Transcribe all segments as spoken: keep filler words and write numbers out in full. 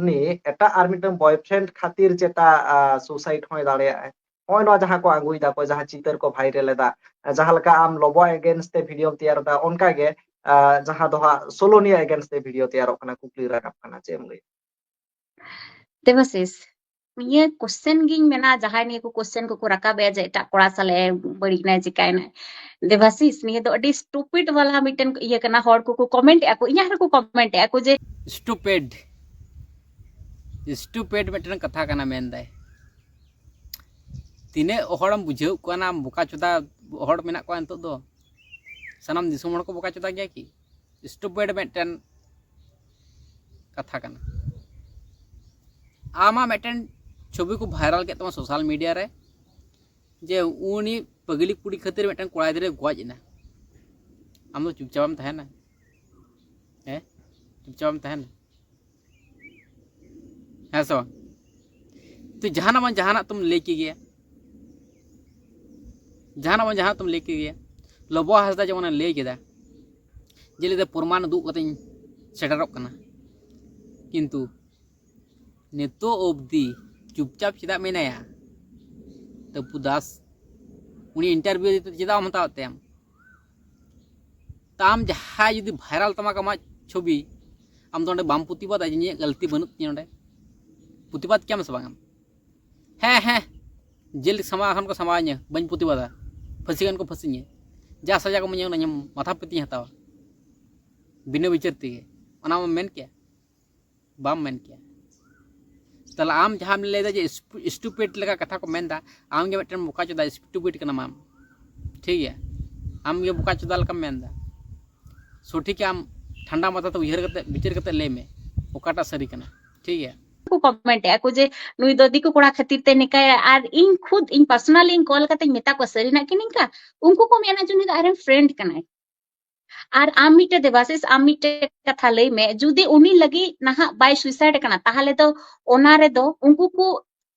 ᱩᱱᱤ ᱮᱴᱟᱜ ᱟᱨ ᱢᱤᱫᱴᱟᱝ ᱵᱚᱭᱯᱷᱨᱮᱱᱰ ᱠᱷᱟᱹᱛᱤᱨ ᱪᱮᱛᱟ ᱥᱩᱥᱟᱭᱤᱰ ᱦᱚᱸᱭ ᱫᱟᱲᱮᱭᱟᱜᱼᱟ᱾ ᱱᱚᱜᱼᱚᱭ ᱱᱚᱣᱟ ᱡᱟᱦᱟᱸ ᱠᱚ ᱟᱹᱜᱩᱭ ᱫᱟᱠᱚ, ᱡᱟᱦᱟᱸ ᱪᱤᱛᱟᱹᱨ ᱠᱚ ᱵᱷᱟᱭᱨᱟᱞ ᱮᱫᱟ, ᱡᱟᱦᱟᱸ ᱞᱮᱠᱟ ᱟᱢ ᱞᱚᱵᱚ ᱮᱜᱮᱱᱥᱴ ᱛᱮ ᱵᱷᱤᱰᱤᱭᱳᱢ ᱛᱮᱭᱟᱨ ᱮᱫᱟ, ᱚᱱᱠᱟᱜᱮ ᱡᱟᱦᱟᱸ ᱫᱚ ᱦᱟᱸᱜ ᱥᱳᱞᱳᱱᱤᱭᱟ ᱮᱜᱮᱱᱥᱴ ᱛᱮ ᱵᱷᱤᱰᱤᱭᱳ ᱛᱮᱭᱟᱨᱚᱜ ᱠᱟᱱᱟ, ᱠᱩᱠᱞᱤ ᱨᱟᱠᱟᱵ ᱠᱟᱱᱟ, ᱪᱮᱫ ᱮᱢ ᱞᱟᱹᱭᱟ? ᱫᱮᱵᱟᱥᱤᱥ, ᱱᱤᱭᱟᱹ ᱠᱚᱥᱪᱮᱱ ᱜᱤᱧ ᱢᱮᱱᱟ, ᱡᱟᱦᱟᱸᱭ ᱱᱤᱭᱟᱹ ᱠᱚ ᱠᱚᱥᱪᱮᱱ ᱠᱚᱠᱚ ᱨᱟᱠᱟᱵ ᱮᱫᱟ ᱡᱮ ᱮᱴᱟᱜ ᱠᱚᱲᱟ ᱥᱟᱞᱟᱜ ᱮ ᱵᱟᱹᱲᱤᱡ ᱮᱱᱟᱭ, ᱪᱤᱠᱟᱭᱮᱱᱟᱭ, ᱫᱮᱵᱟᱥᱤᱥ, ᱱᱤᱭᱟᱹ ᱫᱚ ᱟᱹᱰᱤ ᱥᱴᱩᱯᱤᱰ ᱵᱟᱞᱟ ᱢᱤᱫᱴᱮᱱ ᱤᱭᱟᱹ ᱠᱟᱱᱟ᱾ ᱦᱚᱲ ᱠᱚᱠᱚ ᱠᱚᱢᱮᱱᱴ ᱮᱫᱟ ᱠᱚ, ᱤᱧᱟᱹᱜ ᱨᱮᱠᱚ ᱠᱚᱢᱮᱱᱴ ᱮᱫᱟ ᱠᱚ ᱡᱮ ᱥᱴᱩᱯᱤᱰ, ᱥᱴᱩᱯᱤᱰ ᱢᱤᱫᱴᱮᱱ ᱠᱟᱛᱷᱟ ᱠᱟᱱᱟ ᱢᱮᱱᱫᱟᱭ᱾ ᱛᱤᱱᱟᱹᱜ ᱦᱚᱲᱮᱢ ᱵᱩᱡᱷᱟᱹᱣ ᱠᱚᱣᱟ ᱱᱟ, ᱵᱚᱠᱟ ᱪᱚᱫᱟ ᱦᱚᱲ ᱢᱮᱱᱟᱜ ᱠᱚᱣᱟ ᱱᱤᱛᱚᱜ ᱫᱚ, ᱥᱟᱱᱟᱢ ᱫᱤᱥᱚᱢ ᱦᱚᱲ ᱠᱚ ᱵᱚᱠᱟ ᱪᱚᱫᱟ ᱜᱮᱭᱟ ᱠᱤ? ᱥᱴᱩᱯᱤᱰ ᱢᱤᱫᱴᱮᱱ ᱠᱟᱛᱷᱟ ᱠᱟᱱᱟ᱾ ᱟᱢᱟᱜ ᱢᱤᱫᱴᱮᱱ ᱪᱷᱚᱵᱤ ᱠᱚ ᱵᱷᱟᱭᱨᱟᱞ ᱠᱮᱫ ᱛᱟᱢᱟ ᱥᱳᱥᱟᱞ ᱢᱤᱰᱤᱭᱟ ᱨᱮ, ᱡᱮ ᱩᱱᱤ ᱯᱟᱹᱜᱽᱞᱤ ᱠᱩᱲᱤ ᱠᱷᱟᱹᱛᱤᱨ ᱢᱤᱫᱴᱮᱱ ᱠᱚᱲᱟ ᱜᱤᱫᱽᱨᱟᱹᱭ ᱜᱚᱡ ᱮᱱᱟ, ᱟᱢ ᱫᱚ ᱪᱩᱯᱪᱟᱯ ᱮᱢ ᱛᱟᱦᱮᱱᱟ? ᱦᱮᱸ, ᱪᱩᱯᱪᱟᱯ ᱮᱢ ᱛᱟᱦᱮᱱᱟ? ᱦᱮᱸ ᱥᱮ ᱵᱟᱝ? ᱛᱚ ᱡᱟᱦᱟᱱᱟᱜ ᱵᱟᱝ ᱡᱟᱦᱟᱱᱟᱜ ᱛᱚᱢ ᱞᱟᱹᱭ ᱠᱮᱜᱮᱭᱟ, ᱡᱟᱦᱟᱱᱟᱜ ᱵᱟᱝ ᱡᱟᱦᱟᱱᱟᱜ ᱛᱚᱢ ᱞᱟᱹᱭ ᱠᱮᱜᱮᱭᱟ᱾ ᱞᱚᱵᱚ ᱦᱟᱸᱥᱫᱟ ᱡᱮᱢᱚᱱᱮ ᱞᱟᱹᱭ ᱠᱮᱫᱟ ᱡᱮ ᱞᱟᱹᱭᱫᱟ ᱯᱨᱚᱢᱟᱱ ᱩᱫᱩᱜ ᱠᱟᱛᱮᱧ ᱥᱮᱴᱮᱨᱚᱜ ᱠᱟᱱᱟ, ᱠᱤᱱᱛᱩ ᱱᱤᱛᱚᱜ ᱚᱵᱫᱤ ᱪᱩᱯᱪᱟᱯ ᱪᱮᱫᱟᱜ ᱢᱮᱱᱟᱭᱟ ᱛᱟᱹᱯᱩ ᱫᱟᱥ? ᱩᱱᱤ ᱤᱱᱴᱟᱨᱵᱷᱤᱭᱩ ᱪᱮᱫᱟᱜ ᱮᱢ ᱦᱟᱛᱟᱣ ᱛᱟᱭᱟ? ᱛᱟᱢ ᱡᱟᱦᱟᱸᱭ ᱡᱩᱫᱤ ᱵᱷᱟᱭᱨᱟᱞ ᱛᱟᱢᱟ ᱠᱚ ᱟᱢᱟᱜ ᱪᱷᱚᱵᱤ, ᱟᱢ ᱫᱚ ᱚᱸᱰᱮ ᱵᱟᱢ ᱯᱨᱚᱛᱤᱵᱟᱫᱟ ᱡᱮ ᱤᱧᱟᱹᱜ ᱜᱟᱹᱞᱛᱤ ᱵᱟᱹᱱᱩᱜ ᱛᱤᱧᱟᱹ ᱱᱚᱸᱰᱮ? ᱯᱨᱚᱛᱤᱵᱟᱫ ᱠᱮᱭᱟᱢ ᱥᱮ ᱵᱟᱝ ᱟᱢ? ᱦᱮᱸ ᱦᱮᱸ, ᱡᱮᱞ ᱥᱟᱢᱟᱣ ᱠᱷᱟᱱ ᱠᱚ ᱥᱟᱢᱟᱣᱤᱧᱟᱹ, ᱵᱟᱹᱧ ᱯᱨᱚᱛᱤᱵᱟᱫᱟ, ᱯᱷᱟᱹᱥᱤ ᱠᱷᱟᱱ ᱠᱚ ᱯᱷᱟᱹᱥᱤᱧᱟᱹ, ᱡᱟ ᱥᱟᱡᱟ ᱠᱚ ᱤᱢᱟᱹᱧᱟ ᱚᱱᱟ ᱢᱟᱛᱷᱟ ᱯᱤᱛᱤᱧ ᱦᱟᱛᱟᱣᱟ ᱵᱤᱱᱟᱹ ᱵᱤᱪᱟᱹᱨ ᱛᱮᱜᱮ, ᱚᱱᱟ ᱢᱟ ᱢᱮᱱ ᱠᱮᱭᱟ, ᱵᱟᱢ ᱢᱮᱱ ᱠᱮᱭᱟ᱾ ᱛᱟᱦᱞᱮ ᱟᱢ ᱡᱟᱦᱟᱸᱢ ᱞᱟᱹᱭᱫᱟ ᱡᱮ ᱥᱴᱩᱯᱤᱰ ᱞᱮᱠᱟ ᱠᱟᱛᱷᱟ ᱠᱚ ᱢᱮᱱᱫᱟ, ᱟᱢ ᱜᱮ ᱢᱤᱫᱴᱮᱱ ᱵᱚᱠᱟ ᱪᱚᱫᱟ ᱥᱴᱩᱯᱤᱰ ᱠᱟᱱᱟᱢ ᱟᱢ, ᱴᱷᱤᱠ ᱜᱮᱭᱟ? ᱟᱢ ᱜᱮ ᱵᱚᱠᱟ ᱪᱚᱫᱟ ᱞᱮᱠᱟᱢ ᱢᱮᱱᱫᱟ᱾ ᱥᱚᱴᱷᱤᱠ ᱟᱢ ᱴᱷᱟᱱᱰᱟ ᱢᱟᱛᱷᱟ ᱛᱮ ᱩᱭᱦᱟᱹᱨ ᱠᱟᱛᱮ ᱵᱤᱪᱟᱹᱨ ᱠᱟᱛᱮ ᱞᱟᱹᱭ ᱢᱮ ᱚᱠᱟᱴᱟᱜ ᱥᱟᱹᱨᱤ ᱠᱟᱱᱟ, ᱴᱷᱤᱠ ᱜᱮᱭᱟ? ᱠᱚ ᱠᱚᱢᱮᱱᱴ ᱮᱫᱟ ᱠᱚ ᱡᱮ ᱱᱩᱭ ᱫᱚ ᱫᱤᱠᱩ ᱠᱚᱲᱟ ᱠᱷᱟᱹᱛᱤᱨ ᱛᱮ ᱱᱤᱝᱠᱟᱭᱟ, ᱟᱨ ᱤᱧ ᱠᱷᱩᱫ ᱤᱧ ᱯᱟᱨᱥᱚᱱᱟᱞᱤ ᱤᱧ ᱠᱚᱞ ᱠᱟᱛᱮᱧ ᱢᱮᱛᱟ ᱠᱚᱣᱟ ᱥᱟᱹᱨᱤᱱᱟᱜ ᱠᱤ ᱱᱤᱝᱠᱟ? ᱩᱱᱠᱩ ᱠᱚ ᱢᱮᱱᱟ ᱡᱮ ᱱᱩᱭ ᱫᱚ ᱟᱡᱨᱮᱱ ᱯᱷᱨᱮᱱᱰ ᱠᱟᱱᱟᱭ᱾ ᱟᱨ ᱟᱢ ᱢᱤᱫᱴᱮᱡ ᱫᱮᱵᱟᱥᱤᱥ, ᱟᱢ ᱢᱤᱫᱴᱮᱡ ᱠᱟᱛᱷᱟ ᱞᱟᱹᱭ ᱢᱮ, ᱡᱩᱫᱤ ᱩᱱᱤ ᱞᱟᱹᱜᱤᱫ ᱱᱟᱦᱟᱜ ᱵᱟᱭ ᱥᱩᱭᱥᱟᱭᱤᱰ ᱠᱟᱱᱟ, ᱛᱟᱦᱚᱞᱮ ᱫᱚ ᱚᱱᱟ ᱨᱮᱫᱚ ᱩᱱᱠᱩ ᱠᱚ,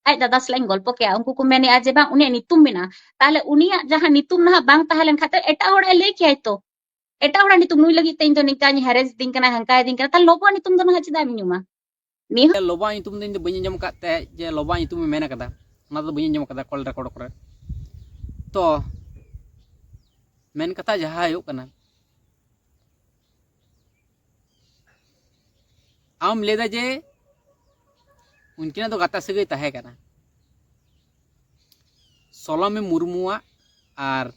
ᱟᱡ ᱫᱟᱫᱟ ᱥᱟᱞᱟᱜ ᱤᱧ ᱜᱚᱞᱯᱚ ᱠᱮᱜᱼᱟ, ᱩᱱᱠᱩ ᱠᱚ ᱢᱮᱱᱮᱜᱼᱟ ᱡᱮ ᱵᱟᱝ, ᱩᱱᱤᱭᱟᱜ ᱧᱩᱛᱩᱢ ᱢᱮᱱᱟᱜᱼᱟ᱾ ᱛᱟᱦᱚᱞᱮ ᱩᱱᱤᱭᱟᱜ ᱡᱟᱦᱟᱸ ᱧᱩᱛᱩᱢ ᱱᱟᱦᱟᱜ ᱵᱟᱝ ᱛᱟᱦᱮᱸ ᱞᱮᱱ ᱠᱷᱟᱡ ᱫᱚ ᱮᱴᱟᱜ ᱦᱚᱲᱟᱜ ᱞᱟᱹᱭ ᱠᱮᱭᱟᱭ ᱛᱚ, ᱮᱴᱟᱜ ᱦᱚᱲᱟᱜ ᱧᱩᱛᱩᱢ, ᱱᱩᱭ ᱞᱟᱹᱜᱤᱫ ᱛᱮ ᱤᱧ ᱫᱚ ᱱᱤᱝᱠᱟᱧ ᱦᱮᱨᱮᱥ ᱫᱤᱧ ᱠᱟᱱᱟ, ᱦᱟᱝᱠᱟᱭ ᱫᱤᱧ ᱠᱟᱱᱟ, ᱛᱟᱦᱚᱞᱮ ᱞᱚᱵᱚᱣᱟᱜ ᱧᱩᱛᱩᱢ ᱫᱚ ᱱᱟᱦᱟᱜ ᱪᱮᱫᱟᱜ ᱮᱢ ᱧᱩᱢᱟ? ᱱᱤᱭᱟᱹ ᱞᱚᱵᱟ ᱧᱩᱛᱩᱢ ᱫᱚ ᱤᱧ ᱫᱚ ᱵᱟᱹᱧ ᱟᱸᱡᱚᱢ ᱟᱠᱟᱫ ᱛᱟᱦᱮᱸᱫ, ᱡᱮ ᱞᱚᱵᱟ ᱧᱩᱛᱩᱢᱮ ᱢᱮᱱ ᱟᱠᱟᱫᱟ, ᱚᱱᱟ ᱫᱚ ᱵᱟᱹᱧ ᱟᱸᱡᱚᱢ ᱟᱠᱟᱫᱟ ᱠᱚᱞ ᱨᱮᱠᱚᱨᱰ ᱠᱚᱨᱮ᱾ ᱛᱚ ᱢᱮᱱ ᱠᱟᱛᱷᱟ ᱡᱟᱦᱟᱸ ᱦᱩᱭᱩᱜ ᱠᱟᱱᱟ, ᱟᱢ ᱞᱟᱹᱭᱫᱟ ᱡᱮ ᱩᱱᱠᱤᱱᱟᱜ ᱫᱚ ᱜᱟᱛᱮ ᱥᱟᱹᱜᱟᱹᱭ ᱛᱟᱦᱮᱸ ᱠᱟᱱᱟ, ᱥᱚᱞᱚᱢᱤ ᱢᱩᱨᱢᱩᱣᱟᱜ ᱟᱨ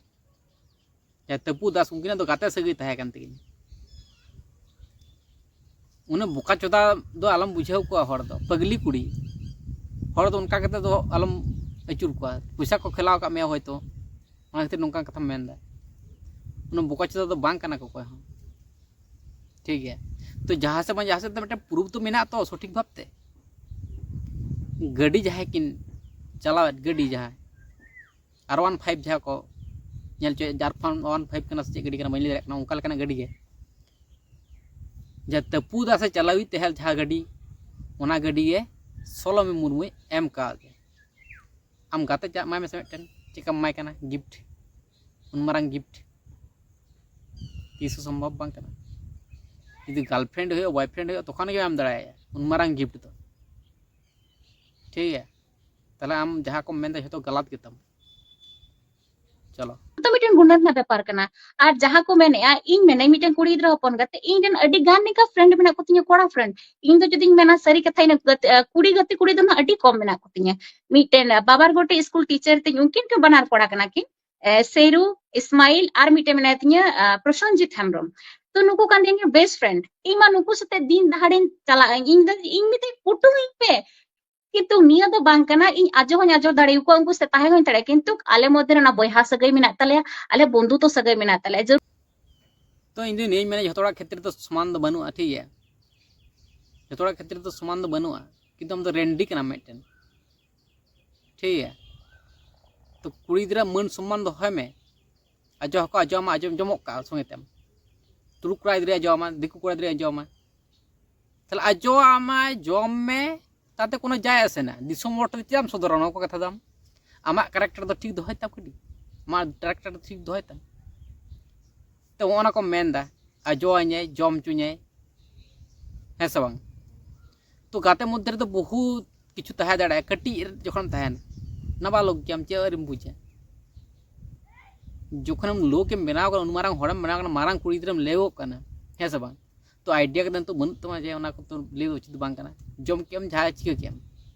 ᱡᱟᱦᱟᱸ ᱛᱟᱹᱯᱩ ᱫᱟᱥ, ᱩᱱᱠᱤᱱᱟᱜ ᱫᱚ ᱜᱟᱛᱮ ᱥᱟᱹᱜᱟᱹᱭ ᱛᱟᱦᱮᱸ ᱠᱟᱱ ᱛᱟᱹᱠᱤᱱᱟ᱾ ᱩᱱᱟᱹᱜ ᱵᱚᱠᱟ ᱪᱚᱫᱟ ᱫᱚ ᱟᱞᱚᱢ ᱵᱩᱡᱷᱟᱹᱣ ᱠᱚᱣᱟ ᱦᱚᱲ ᱫᱚ, ᱯᱟᱹᱜᱽᱞᱤ ᱠᱩᱲᱤ᱾ ᱦᱚᱲ ᱫᱚ ᱚᱱᱠᱟ ᱠᱟᱛᱮ ᱫᱚ ᱟᱞᱚᱢ ᱟᱹᱪᱩᱨ ᱠᱚᱣᱟ, ᱯᱚᱭᱥᱟ ᱠᱚ ᱠᱷᱮᱞᱟᱣ ᱟᱠᱟᱫ ᱢᱮᱭᱟ ᱦᱚᱭᱛᱳ, ᱚᱱᱟ ᱠᱷᱟᱹᱛᱤᱨ ᱱᱚᱝᱠᱟᱱ ᱠᱟᱛᱷᱟᱢ ᱢᱮᱱᱫᱟ᱾ ᱩᱱᱟᱹᱜ ᱵᱚᱠᱟ ᱪᱚᱫᱟ ᱫᱚ ᱵᱟᱝ ᱠᱟᱱᱟ ᱠᱚ ᱚᱠᱚᱭ ᱦᱚᱸ, ᱴᱷᱤᱠ ᱜᱮᱭᱟ? ᱛᱚ ᱡᱟᱦᱟᱸ ᱥᱮᱫ ᱵᱟᱝ ᱡᱟᱦᱟᱸ ᱥᱮᱫ ᱫᱚ ᱢᱤᱫᱴᱮᱱ ᱯᱨᱩᱯᱷ ᱫᱚ ᱢᱮᱱᱟᱜ ᱛᱚ ᱥᱚᱴᱷᱤᱠ ᱵᱷᱟᱵᱛᱮ᱾ ᱜᱟᱹᱰᱤ ᱡᱟᱦᱟᱸᱭ ᱠᱤᱱ ᱪᱟᱞᱟᱣᱮᱫ, ᱜᱟᱹᱰᱤ ᱡᱟᱦᱟᱸᱭ ᱟᱨ ᱚᱣᱟᱱ ᱯᱷᱟᱭᱤᱵᱷ ᱡᱟᱦᱟᱸ ᱠᱚ ᱧᱮᱞ ᱦᱚᱪᱚᱭᱮᱫ, ᱟᱨ ᱚᱣᱟᱱ ᱯᱷᱟᱭᱤᱵᱷ ᱠᱟᱱᱟ ᱥᱮ ᱪᱮᱫ ᱜᱟᱹᱰᱤ ᱠᱟᱱᱟ ᱵᱟᱹᱧ ᱞᱟᱹᱭ ᱫᱟᱲᱮᱭᱟᱜ ᱠᱟᱱᱟ, ᱚᱱᱠᱟ ᱞᱮᱠᱟᱱᱟᱜ ᱜᱟᱹᱰᱤ ᱜᱮ ᱡᱟᱦᱟᱸ ᱛᱟᱹᱯᱩ ᱫᱟᱥ ᱮ ᱪᱟᱞᱟᱣᱤᱡ ᱛᱟᱦᱮᱸᱫ, ᱡᱟᱦᱟᱸ ᱜᱟᱹᱰᱤ, ᱚᱱᱟ ᱜᱟᱹᱰᱤ ᱜᱮ ᱥᱚᱞᱚᱢᱤ ᱢᱩᱨᱢᱩᱭ ᱮᱢ ᱠᱟᱣᱫᱮᱭᱟ᱾ ᱟᱢ ᱜᱟᱛᱮ ᱪᱟᱜ ᱮᱢᱟᱭ ᱢᱮᱥᱮ ᱢᱤᱫᱴᱮᱱ, ᱪᱮᱫ ᱞᱮᱠᱟᱢ ᱮᱢᱟᱭ ᱠᱟᱱᱟ ᱜᱤᱯᱷᱴ, ᱩᱱ ᱢᱟᱨᱟᱝ ᱜᱤᱯᱷᱴ? ᱛᱤᱥ ᱦᱚᱸ ᱥᱚᱢᱵᱷᱚᱵ ᱵᱟᱝ ᱠᱟᱱᱟ᱾ ᱡᱩᱫᱤ ᱜᱟᱨᱞᱯᱷᱨᱮᱱᱰ ᱦᱩᱭᱩᱜᱼᱟ, ᱵᱚᱭᱯᱷᱨᱮᱱᱰ ᱦᱩᱭᱩᱜᱼᱟ, ᱛᱚᱠᱷᱚᱱ ᱜᱮ ᱮᱢ ᱫᱟᱲᱮᱭᱟᱭᱟ ᱩᱱ ᱢᱟᱨᱟᱝ ᱜᱤᱯᱷᱴ ᱫᱚ, ᱴᱷᱤᱠ ᱜᱮᱭᱟ? ᱛᱟᱦᱞᱮ ᱟᱢ ᱡᱟᱦᱟᱸ ᱠᱚᱢ ᱢᱮᱱᱫᱟ ᱡᱷᱚᱛᱚ ᱜᱟᱞᱟᱛ ᱜᱮᱛᱟᱢ᱾ ᱪᱚᱞᱚ᱾ ᱛᱚ ᱢᱤᱫᱴᱮᱱ ᱜᱩᱱᱟᱹᱱ ᱨᱮᱱᱟᱜ ᱵᱮᱯᱟᱨ ᱠᱟᱱᱟ᱾ ᱟᱨ ᱡᱟᱦᱟᱸ ᱠᱚ ᱢᱮᱱᱮᱜᱼᱟ, ᱤᱧ ᱢᱮᱱᱟᱹᱧ ᱢᱤᱫᱴᱮᱱ ᱠᱩᱲᱤ ᱜᱤᱫᱽᱨᱟᱹ ᱦᱚᱯᱚᱱ ᱠᱟᱛᱮ, ᱤᱧ ᱨᱮᱱ ᱟᱹᱰᱤ ᱜᱟᱱ ᱱᱤᱝᱠᱟ ᱯᱷᱨᱮᱱᱰ ᱢᱮᱱᱟᱜ ᱠᱚ ᱛᱤᱧᱟ, ᱠᱚᱲᱟ ᱯᱷᱨᱮᱱᱰ᱾ ᱤᱧ ᱫᱚ ᱡᱩᱫᱤᱧ ᱢᱮᱱᱟ ᱥᱟᱹᱨᱤ ᱠᱟᱛᱷᱟ, ᱤᱱᱟᱹ ᱜᱟᱛᱮ, ᱟᱹ, ᱠᱩᱲᱤ ᱜᱟᱛᱮ ᱠᱩᱲᱤ ᱫᱚ ᱱᱟᱜ ᱟᱹᱰᱤ ᱠᱚᱢ ᱢᱮᱱᱟᱜ ᱠᱚ ᱛᱤᱧᱟ᱾ ᱢᱤᱫᱴᱮᱱ, ᱟᱹ, ᱵᱟᱵᱟᱨ ᱜᱚᱴᱮ ᱥᱠᱩᱞ ᱴᱤᱪᱟᱨ ᱛᱤᱧ, ᱩᱱᱠᱤᱱ ᱠᱤᱱ ᱵᱟᱱᱟᱨ ᱠᱚᱲᱟ ᱠᱟᱱᱟ ᱠᱤᱱ, ᱟᱹ, ᱥᱮᱨᱩ ᱤᱥᱢᱟᱤᱞ, ᱟᱨ ᱢᱤᱫᱴᱮᱱ ᱢᱮᱱᱟᱭ ᱛᱤᱧᱟ, ᱟᱹ, ᱯᱨᱚᱥᱚᱱᱡᱤᱛ ᱦᱮᱢᱵᱨᱚᱢ᱾ ᱛᱚ ᱱᱩᱠᱩ ᱠᱟᱱ ᱛᱤᱧ ᱵᱮᱥᱴ ᱯᱷᱨᱮᱱᱰ᱾ ᱤᱧ ᱢᱟ ᱱᱩᱠᱩ ᱥᱟᱛᱮ ᱫᱤᱱ ᱫᱟᱦᱟᱲᱤᱧ ᱪᱟᱞᱟᱜᱼᱟ, ᱤᱧ ᱫᱚ, ᱤᱧ ᱢᱮᱛᱟᱹᱧ ᱯᱩᱴᱩᱝ ᱤᱧ ᱯᱮ, ᱠᱤᱱᱛᱩ ᱱᱤᱭᱟᱹ ᱫᱚ ᱵᱟᱝ ᱠᱟᱱᱟ, ᱤᱧ ᱟᱡᱚ ᱦᱚᱸᱧ ᱟᱡᱚ ᱫᱟᱲᱮᱭᱟᱠᱚᱣᱟ, ᱩᱱᱠᱩ ᱥᱟᱛᱮ ᱛᱟᱦᱮᱸ ᱦᱚᱸᱧ ᱫᱟᱲᱮᱭᱟᱜᱼᱟ, ᱠᱤᱱᱛᱩ ᱟᱞᱮ ᱢᱚᱫᱽᱫᱷᱮ ᱨᱮ ᱚᱱᱟ ᱵᱚᱭᱦᱟ ᱥᱟᱹᱜᱟᱹᱭ ᱢᱮᱱᱟᱜ ᱛᱟᱞᱮᱭᱟ, ᱟᱞᱮ ᱵᱚᱱᱫᱷᱩᱛᱚ ᱥᱟᱹᱜᱟᱹᱭ ᱢᱮᱱᱟᱜ ᱛᱟᱞᱮᱭᱟ᱾ ᱡᱟᱹᱨᱩᱲ ᱛᱚ ᱤᱧ ᱫᱚ ᱱᱤᱭᱟᱹᱧ ᱢᱮᱱᱟ, ᱡᱷᱚᱛᱚ ᱦᱚᱲᱟᱜ ᱠᱷᱮᱛᱨᱮ ᱫᱚ ᱥᱚᱢᱟᱱ ᱫᱚ ᱵᱟᱹᱱᱩᱜᱼᱟ, ᱴᱷᱤᱠ ᱜᱮᱭᱟ? ᱡᱷᱚᱛᱚ ᱦᱚᱲᱟᱜ ᱠᱷᱮᱛᱨᱮ ᱫᱚ ᱥᱚᱢᱟᱱ ᱫᱚ ᱵᱟᱹᱱᱩᱜᱼᱟ, ᱠᱤᱱᱛᱩ ᱟᱢ ᱫᱚ ᱨᱮᱱᱰᱤ ᱠᱟᱱᱟᱢ ᱢᱤᱫᱴᱮᱱ, ᱴᱷᱤᱠ ᱜᱮᱭᱟ? ᱛᱚ ᱠᱩᱲᱤ ᱜᱤᱫᱽᱨᱟᱹ ᱢᱟᱹᱱ ᱥᱚᱢᱢᱟᱱ ᱫᱚᱦᱚᱭ ᱢᱮ᱾ ᱟᱡᱚ ᱦᱚᱸᱠᱚ ᱟᱡᱚ ᱟᱢᱟ, ᱟᱡᱚᱢ ᱡᱚᱢᱚᱜ ᱠᱟᱜᱼᱟ ᱥᱚᱸᱜᱮ ᱛᱮᱢ᱾ ᱛᱩᱲᱩᱠ ᱠᱚᱲᱟ ᱜᱤᱫᱽᱨᱟᱹᱭ ᱟᱡᱚ ᱟᱢᱟ, ᱫᱤᱠᱩ ᱠᱚᱲᱟ ᱜᱤᱫᱽᱨᱟᱹᱭ ᱟᱡᱚ ᱟᱢᱟ᱾ ᱛᱟᱦᱞᱮ ᱟᱡᱚ ᱟᱢᱟᱭ, ᱡᱚᱢ ᱢᱮ, ᱛᱟᱛᱮ ᱠᱳᱱᱳ ᱡᱟᱭ ᱟᱥᱮ ᱱᱟ᱾ ᱫᱤᱥᱚᱢ ᱦᱚᱲ ᱴᱷᱮᱱ ᱪᱮᱫᱟᱜ ᱮᱢ ᱥᱚᱫᱚᱨᱟ ᱱᱚᱣᱟ ᱠᱚ ᱠᱟᱛᱷᱟ ᱫᱚ ᱟᱢ? ᱟᱢᱟᱜ ᱠᱮᱨᱮᱠᱴᱟᱨ ᱫᱚ ᱴᱷᱤᱠ ᱫᱚᱦᱚᱭ ᱛᱟᱢ ᱠᱟᱹᱴᱤᱡ, ᱟᱢᱟᱜ ᱠᱮᱨᱮᱠᱴᱟᱨ ᱫᱚ ᱴᱷᱤᱠ ᱫᱚᱦᱚᱭ ᱛᱟᱢ᱾ ᱛᱚ ᱦᱚᱸᱜᱼᱚ ᱱᱟ ᱠᱚ ᱢᱮᱱᱫᱟ, ᱟᱡᱚ ᱟᱹᱧᱟᱭ, ᱡᱚᱢ ᱦᱚᱪᱚᱧᱟᱭ, ᱦᱮᱸ ᱥᱮ ᱵᱟᱝ? ᱛᱚ ᱜᱟᱛᱮ ᱢᱚᱫᱽᱫᱷᱮ ᱨᱮᱫᱚ ᱵᱚᱦᱩᱛ ᱠᱤᱪᱷᱩ ᱛᱟᱦᱮᱸ ᱫᱟᱲᱮᱭᱟᱜᱼᱟ᱾ ᱠᱟᱹᱴᱤᱡ ᱨᱮ ᱡᱚᱠᱷᱚᱱᱮᱢ ᱛᱟᱦᱮᱱ, ᱱᱟᱵᱟᱞᱚᱠ ᱜᱮᱭᱟᱢ, ᱪᱮᱫ ᱟᱹᱣᱨᱤᱢ ᱵᱩᱡᱟ᱾ ᱡᱚᱠᱷᱚᱱᱮᱢ ᱞᱳᱠ ᱮᱢ ᱵᱮᱱᱟᱣ ᱠᱟᱱᱟ, ᱩᱱ ᱢᱟᱨᱟᱝ ᱦᱚᱲᱮᱢ ᱵᱮᱱᱟᱣ ᱠᱟᱱᱟ, ᱢᱟᱨᱟᱝ ᱠᱩᱲᱤ ᱜᱤᱫᱽᱨᱟᱹᱢ ᱞᱟᱹᱭᱚᱜ ᱠᱟᱱᱟ, ᱦᱮᱸ ᱥᱮ ᱵᱟᱝ? ᱛᱚ ᱟᱭᱰᱤᱭᱟ ᱠᱟᱛᱮ ᱱᱤᱛᱚᱜ ᱵᱟᱹᱱᱩᱜ ᱛᱟᱢᱟ ᱡᱮ ᱚᱱᱟ ᱠᱚᱫᱚ ᱞᱟᱹᱭ ᱫᱚ ᱩᱪᱤᱛ ᱵᱟᱝ ᱠᱟᱱᱟ᱾ ᱡᱚᱢ ᱠᱮᱫ ᱟᱢ, ᱡᱟᱦᱟᱸ ᱪᱤᱠᱟᱹ ᱠᱮᱫ ᱟᱢ,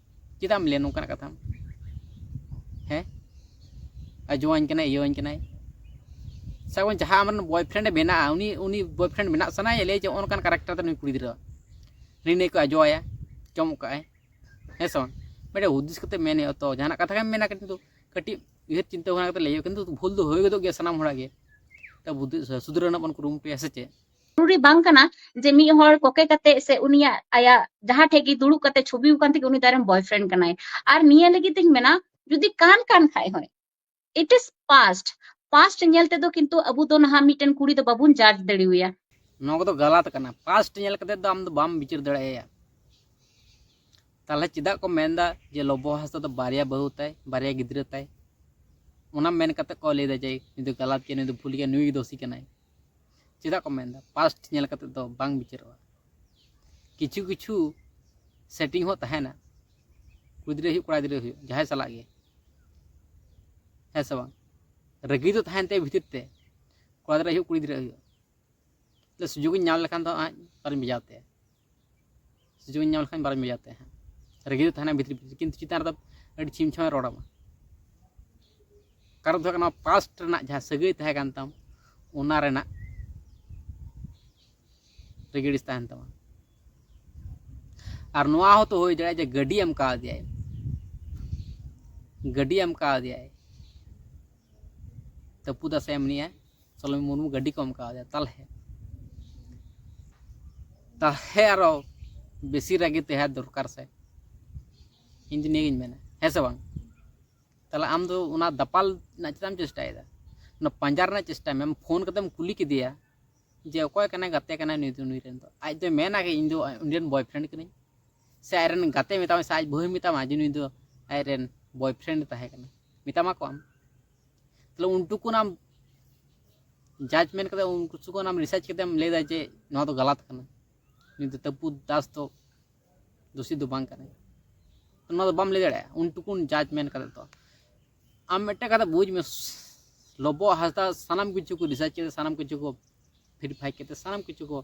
ᱪᱮᱫᱟᱜ ᱮᱢ ᱞᱟᱹᱭᱟ ᱱᱚᱝᱠᱟᱱᱟᱜ ᱠᱟᱛᱷᱟ? ᱦᱮᱸ, ᱟᱡᱚᱣᱟᱹᱧ ᱠᱟᱱᱟᱭ, ᱤᱭᱟᱹᱣᱟᱹᱧ ᱠᱟᱱᱟᱭ᱾ ᱥᱟᱵ ᱠᱟᱜ ᱢᱮ, ᱡᱟᱦᱟᱸ ᱟᱢᱨᱮᱱ ᱵᱚᱭᱯᱷᱨᱮᱱᱰ ᱮ ᱵᱮᱱᱟᱜᱼᱟ, ᱩᱱᱤ ᱩᱱᱤ ᱵᱚᱭᱯᱷᱨᱮᱱᱰ ᱵᱮᱱᱟᱜ ᱥᱟᱱᱟᱭᱮᱭᱟ, ᱞᱟᱹᱭ ᱡᱮ ᱱᱚᱜᱼᱚ ᱱᱚᱝᱠᱟᱱ ᱠᱮᱨᱮᱠᱴᱟᱨ ᱫᱚ ᱱᱩᱭ ᱠᱩᱲᱤ ᱜᱤᱫᱽᱨᱟᱹ, ᱱᱤᱭ ᱱᱤᱭ ᱠᱚ ᱟᱡᱚᱣᱟᱭᱟ, ᱡᱚᱢ ᱠᱟᱜᱼᱟᱭ, ᱦᱮᱸ ᱥᱮ ᱵᱟᱝ? ᱢᱤᱫᱴᱮᱱ ᱦᱩᱫᱤᱥ ᱠᱟᱛᱮ ᱢᱮᱱ ᱦᱩᱭᱩᱜᱼᱟ ᱛᱚ, ᱡᱟᱦᱟᱱᱟᱜ ᱠᱟᱛᱷᱟ ᱜᱮᱢ ᱢᱮᱱᱟ, ᱠᱤᱱᱛᱩ ᱠᱟᱹᱴᱤᱡ ᱩᱭᱦᱟᱹᱨ ᱪᱤᱱᱛᱟᱹ ᱵᱷᱟᱵᱽᱱᱟ ᱠᱟᱛᱮ ᱞᱟᱹᱭ ᱦᱩᱭᱩᱜᱼᱟ, ᱠᱤᱱᱛᱩ ᱵᱷᱩᱞ ᱫᱚ ᱦᱩᱭ ᱜᱚᱫᱚᱜ ᱜᱮᱭᱟ ᱥᱟᱱᱟᱢ ᱦᱚᱲᱟᱜ ᱜᱮ᱾ ᱛᱚ ᱵᱩᱫᱷᱤ ᱥᱩᱫᱷᱨᱟᱹ ᱨᱮᱱᱟᱜ ᱵᱚᱱ ᱠᱩᱨᱩᱢᱩᱴᱩᱭᱟ, ᱥᱮ ᱪᱮᱫ? ᱡᱚᱨᱩᱨᱤ ᱵᱟᱝ ᱠᱟᱱᱟ ᱡᱮ ᱢᱤᱫ ᱦᱚᱲ ᱠᱚᱠᱮ ᱠᱟᱛᱮ ᱥᱮ ᱩᱱᱤᱭᱟᱜ ᱟᱭᱟᱜ ᱡᱟᱦᱟᱸ ᱴᱷᱮᱡ ᱜᱮ ᱫᱩᱲᱩᱵ ᱠᱟᱛᱮ ᱪᱷᱚᱵᱤ ᱟᱠᱟᱱ ᱛᱮᱜᱮ ᱩᱱᱤ ᱫᱚ ᱟᱡᱨᱮᱱ ᱵᱚᱭᱯᱷᱨᱮᱱᱰ ᱠᱟᱱᱟᱭ᱾ ᱟᱨ ᱱᱤᱭᱟᱹ ᱞᱟᱹᱜᱤᱫ ᱛᱤᱧ ᱢᱮᱱᱟ, ᱡᱩᱫᱤ ᱠᱟᱱ ᱠᱟᱱ ᱠᱷᱟᱡ ᱦᱚᱸ, it is past. Past ᱧᱮᱞ ᱛᱮᱫᱚ ᱠᱤᱱᱛᱩ ᱟᱵᱚ ᱫᱚ ᱱᱟᱦᱟᱜ ᱢᱤᱫᱴᱮᱱ ᱠᱩᱲᱤ ᱫᱚ ᱵᱟᱵᱚᱱ ᱡᱟᱡᱽ ᱫᱟᱲᱮᱣᱟᱭᱟ᱾ ᱱᱚᱣᱟ ᱠᱚᱫᱚ ᱜᱟᱞᱟᱛ ᱠᱟᱱᱟ᱾ ᱯᱟᱥᱴ ᱧᱮᱞ ᱠᱟᱛᱮ ᱫᱚ ᱟᱢ ᱫᱚ ᱵᱟᱢ ᱵᱤᱪᱟᱹᱨ ᱫᱟᱲᱮᱭᱟᱭᱟ᱾ ᱛᱟᱦᱚᱞᱮ ᱪᱮᱫᱟᱜ ᱠᱚ ᱢᱮᱱᱫᱟ ᱡᱮ ᱞᱚᱵᱚ ᱦᱟᱸᱥᱫᱟ ᱫᱚ ᱵᱟᱨᱭᱟ ᱵᱟᱹᱦᱩ ᱛᱟᱭ, ᱵᱟᱨᱭᱟ ᱜᱤᱫᱽᱨᱟᱹ ᱛᱟᱭ? ᱚᱱᱟ ᱢᱮᱱ ᱠᱟᱛᱮ ᱠᱚ ᱞᱟᱹᱭᱫᱟ ᱡᱮ ᱱᱩᱭ ᱫᱚ ᱜᱟᱞᱟᱛ ᱜᱮᱭᱟ, ᱱᱩᱭ ᱫᱚ ᱵᱷᱩᱞ ᱜᱮᱭᱟ, ᱱᱩᱭ ᱜᱮ ᱫᱳᱥᱤ ᱠᱟᱱᱟᱭ᱾ ᱪᱮᱫᱟᱜ ᱠᱚ ᱢᱮᱱᱫᱟ? ᱯᱟᱥᱴ ᱧᱮᱞ ᱠᱟᱛᱮ ᱫᱚ ᱵᱟᱝ ᱵᱤᱪᱟᱹᱨᱚᱜᱼᱟ᱾ ᱠᱤᱪᱷᱩ ᱠᱤᱪᱷᱩ ᱥᱮᱴᱤᱝ ᱦᱚᱸ ᱛᱟᱦᱮᱱᱟ, ᱠᱩᱲᱤ ᱜᱤᱫᱽᱨᱟᱹ ᱦᱩᱭᱩᱜ, ᱠᱚᱲᱟ ᱜᱤᱫᱽᱨᱟᱹ ᱦᱩᱭᱩᱜ, ᱡᱟᱦᱟᱸᱭ ᱥᱟᱞᱟᱜ ᱜᱮ, ᱦᱮᱸ ᱥᱮ ᱵᱟᱝ? ᱨᱟᱹᱜᱤ ᱫᱚ ᱛᱟᱦᱮᱱ ᱛᱟᱭᱟ ᱵᱷᱤᱛᱤᱨ ᱛᱮ, ᱠᱚᱲᱟ ᱜᱤᱫᱽᱨᱟᱹ ᱦᱩᱭᱩᱜ, ᱠᱩᱲᱤ ᱜᱤᱫᱽᱨᱟᱹ ᱦᱩᱭᱩᱜ᱾ ᱛᱟᱦᱞᱮ ᱥᱩᱡᱳᱜᱽ ᱤᱧ ᱧᱟᱢ ᱞᱮᱠᱷᱟᱱ ᱫᱚ ᱟᱡ ᱵᱟᱨᱤᱧ ᱵᱷᱮᱡᱟ ᱛᱟᱭᱟ᱾ ᱥᱩᱡᱳᱜᱽ ᱤᱧ ᱧᱟᱢ ᱞᱮᱠᱷᱟᱱ ᱵᱟᱨᱤᱧ ᱵᱷᱮᱡᱟ ᱛᱟᱭᱟ ᱦᱟᱸᱜ᱾ ᱨᱟᱹᱜᱤ ᱫᱚ ᱛᱟᱦᱮᱱᱟ ᱵᱷᱤᱛᱨᱤ ᱵᱷᱤᱛᱨᱤ, ᱠᱤᱱᱛᱩ ᱪᱮᱛᱟᱱ ᱨᱮᱫᱚ ᱟᱹᱰᱤ ᱪᱷᱤᱢ ᱪᱷᱟᱢᱮ ᱨᱚᱲ ᱟᱢᱟ᱾ ᱠᱟᱨᱚᱱ ᱫᱚ ᱦᱩᱭᱩᱜ ᱠᱟᱱᱟ, ᱱᱚᱣᱟ ᱯᱟᱥᱴ ᱨᱮᱱᱟᱜ ᱡᱟᱦᱟᱸ ᱥᱟᱹᱜᱟᱹᱭ ᱛᱟᱦᱮᱸ ᱠᱟᱱ ᱛᱟᱢ, ᱚᱱᱟ ᱨᱮᱱᱟᱜ ᱨᱟᱹᱜᱤ ᱟᱹᱲᱤᱥ ᱛᱟᱦᱮᱱ ᱛᱟᱢᱟ᱾ ᱟᱨ ᱱᱚᱣᱟ ᱦᱚᱸᱛᱚ ᱦᱩᱭ ᱫᱟᱲᱮᱭᱟᱜᱼᱟ ᱡᱮ ᱜᱟᱹᱰᱤ ᱮᱢ ᱠᱟᱣᱫᱮᱭᱟᱭ, ᱜᱟᱹᱰᱤ ᱮᱢ ᱠᱟᱣᱫᱮᱭᱟᱭ, ᱛᱟᱹᱯᱩ ᱫᱟᱥᱮ ᱮᱢᱱᱤᱭᱟ, ᱥᱚᱞᱚᱢᱤ ᱢᱩᱨᱢᱩ ᱜᱟᱹᱰᱤ ᱠᱚ ᱮᱢ ᱠᱟᱣᱫᱮᱭᱟ, ᱛᱟᱞᱦᱮ, ᱛᱟᱞᱦᱮ ᱟᱨᱚ ᱵᱮᱥᱤ ᱨᱟᱹᱜᱤ ᱛᱟᱦᱮᱸ ᱫᱚᱨᱠᱟᱨ ᱥᱮ᱾ ᱤᱧ ᱫᱚ ᱱᱤᱭᱟᱹᱜᱤᱧ ᱢᱮᱱᱟ, ᱦᱮᱸ ᱥᱮ ᱵᱟᱝ? ᱛᱟᱦᱞᱮ ᱟᱢ ᱫᱚ ᱚᱱᱟ ᱫᱟᱯᱟᱞ ᱨᱮᱱᱟᱜ ᱪᱮᱫᱟᱜ ᱮᱢ ᱪᱮᱥᱴᱟᱭᱮᱫᱟ? ᱚᱱᱟ ᱯᱟᱸᱡᱟ ᱨᱮᱱᱟᱜ ᱪᱮᱥᱴᱟᱭ ᱢᱮ᱾ ᱟᱢ ᱯᱷᱳᱱ ᱠᱟᱛᱮᱢ ᱠᱩᱞᱤ ᱠᱮᱫᱮᱭᱟ ᱡᱮ ᱚᱠᱚᱭ ᱠᱟᱱᱟᱭ, ᱜᱟᱛᱮ ᱠᱟᱱᱟᱭ ᱱᱩᱭ ᱫᱚ, ᱱᱩᱭ ᱨᱮᱱ ᱫᱚ, ᱟᱡ ᱫᱚᱭ ᱢᱮᱱᱟ ᱠᱤ ᱤᱧ ᱫᱚ ᱩᱱᱤ ᱨᱮᱱ ᱵᱚᱭᱯᱷᱨᱮᱱᱰ ᱠᱟᱹᱱᱟᱹᱧ? ᱥᱮ ᱟᱡ ᱨᱮᱱ ᱜᱟᱛᱮ ᱢᱮᱛᱟᱢᱟᱭ ᱥᱮ ᱟᱡ ᱵᱟᱹᱦᱩᱭ ᱢᱮᱛᱟᱢᱟ ᱡᱮ ᱱᱩᱭ ᱫᱚ ᱟᱡ ᱨᱮᱱ ᱵᱚᱭᱯᱷᱨᱮᱱᱰ ᱛᱟᱦᱮᱸ ᱠᱟᱱᱟ? ᱢᱮᱛᱟᱢᱟ ᱠᱚ ᱟᱢ᱾ ᱛᱟᱦᱞᱮ ᱩᱱᱴᱩᱠᱩᱱ ᱟᱢ ᱡᱟᱡᱽᱢᱮᱱᱴ ᱠᱟᱛᱮ, ᱩᱱᱠᱩ ᱠᱚ ᱟᱢ ᱨᱤᱥᱟᱨᱪ ᱠᱟᱛᱮᱢ ᱞᱟᱹᱭᱫᱟ ᱡᱮ ᱱᱚᱣᱟ ᱫᱚ ᱜᱟᱞᱟᱛ ᱠᱟᱱᱟ, ᱱᱩᱭ ᱫᱚ ᱛᱟᱹᱯᱩ ᱫᱟᱥ ᱫᱚ ᱫᱳᱥᱤ ᱫᱚ ᱵᱟᱝ ᱠᱟᱱᱟᱭ᱾ ᱱᱚᱣᱟ ᱫᱚ ᱵᱟᱢ ᱞᱟᱹᱭ ᱫᱟᱲᱮᱭᱟᱜᱼᱟ ᱩᱱ ᱴᱩᱠᱩᱱ ᱡᱟᱡᱽ ᱢᱮᱱ ᱠᱟᱛᱮ ᱫᱚ᱾ ᱟᱢ ᱢᱤᱫᱴᱮᱱ ᱠᱟᱛᱷᱟ ᱵᱩᱡᱽ ᱢᱮ, ᱞᱚᱵᱚ ᱦᱟᱸᱥᱫᱟ ᱥᱟᱱᱟᱢ ᱠᱤᱪᱷᱩ ᱠᱚ ᱨᱤᱥᱟᱨᱪ ᱠᱮᱫᱟ, ᱥᱟᱱᱟᱢ ᱠᱤᱪᱷᱩ ᱠᱚ ᱵᱷᱮᱨᱤᱯᱷᱟᱭ ᱠᱮᱫ ᱛᱮ, ᱥᱟᱱᱟᱢ ᱠᱤᱪᱷᱩ ᱠᱚ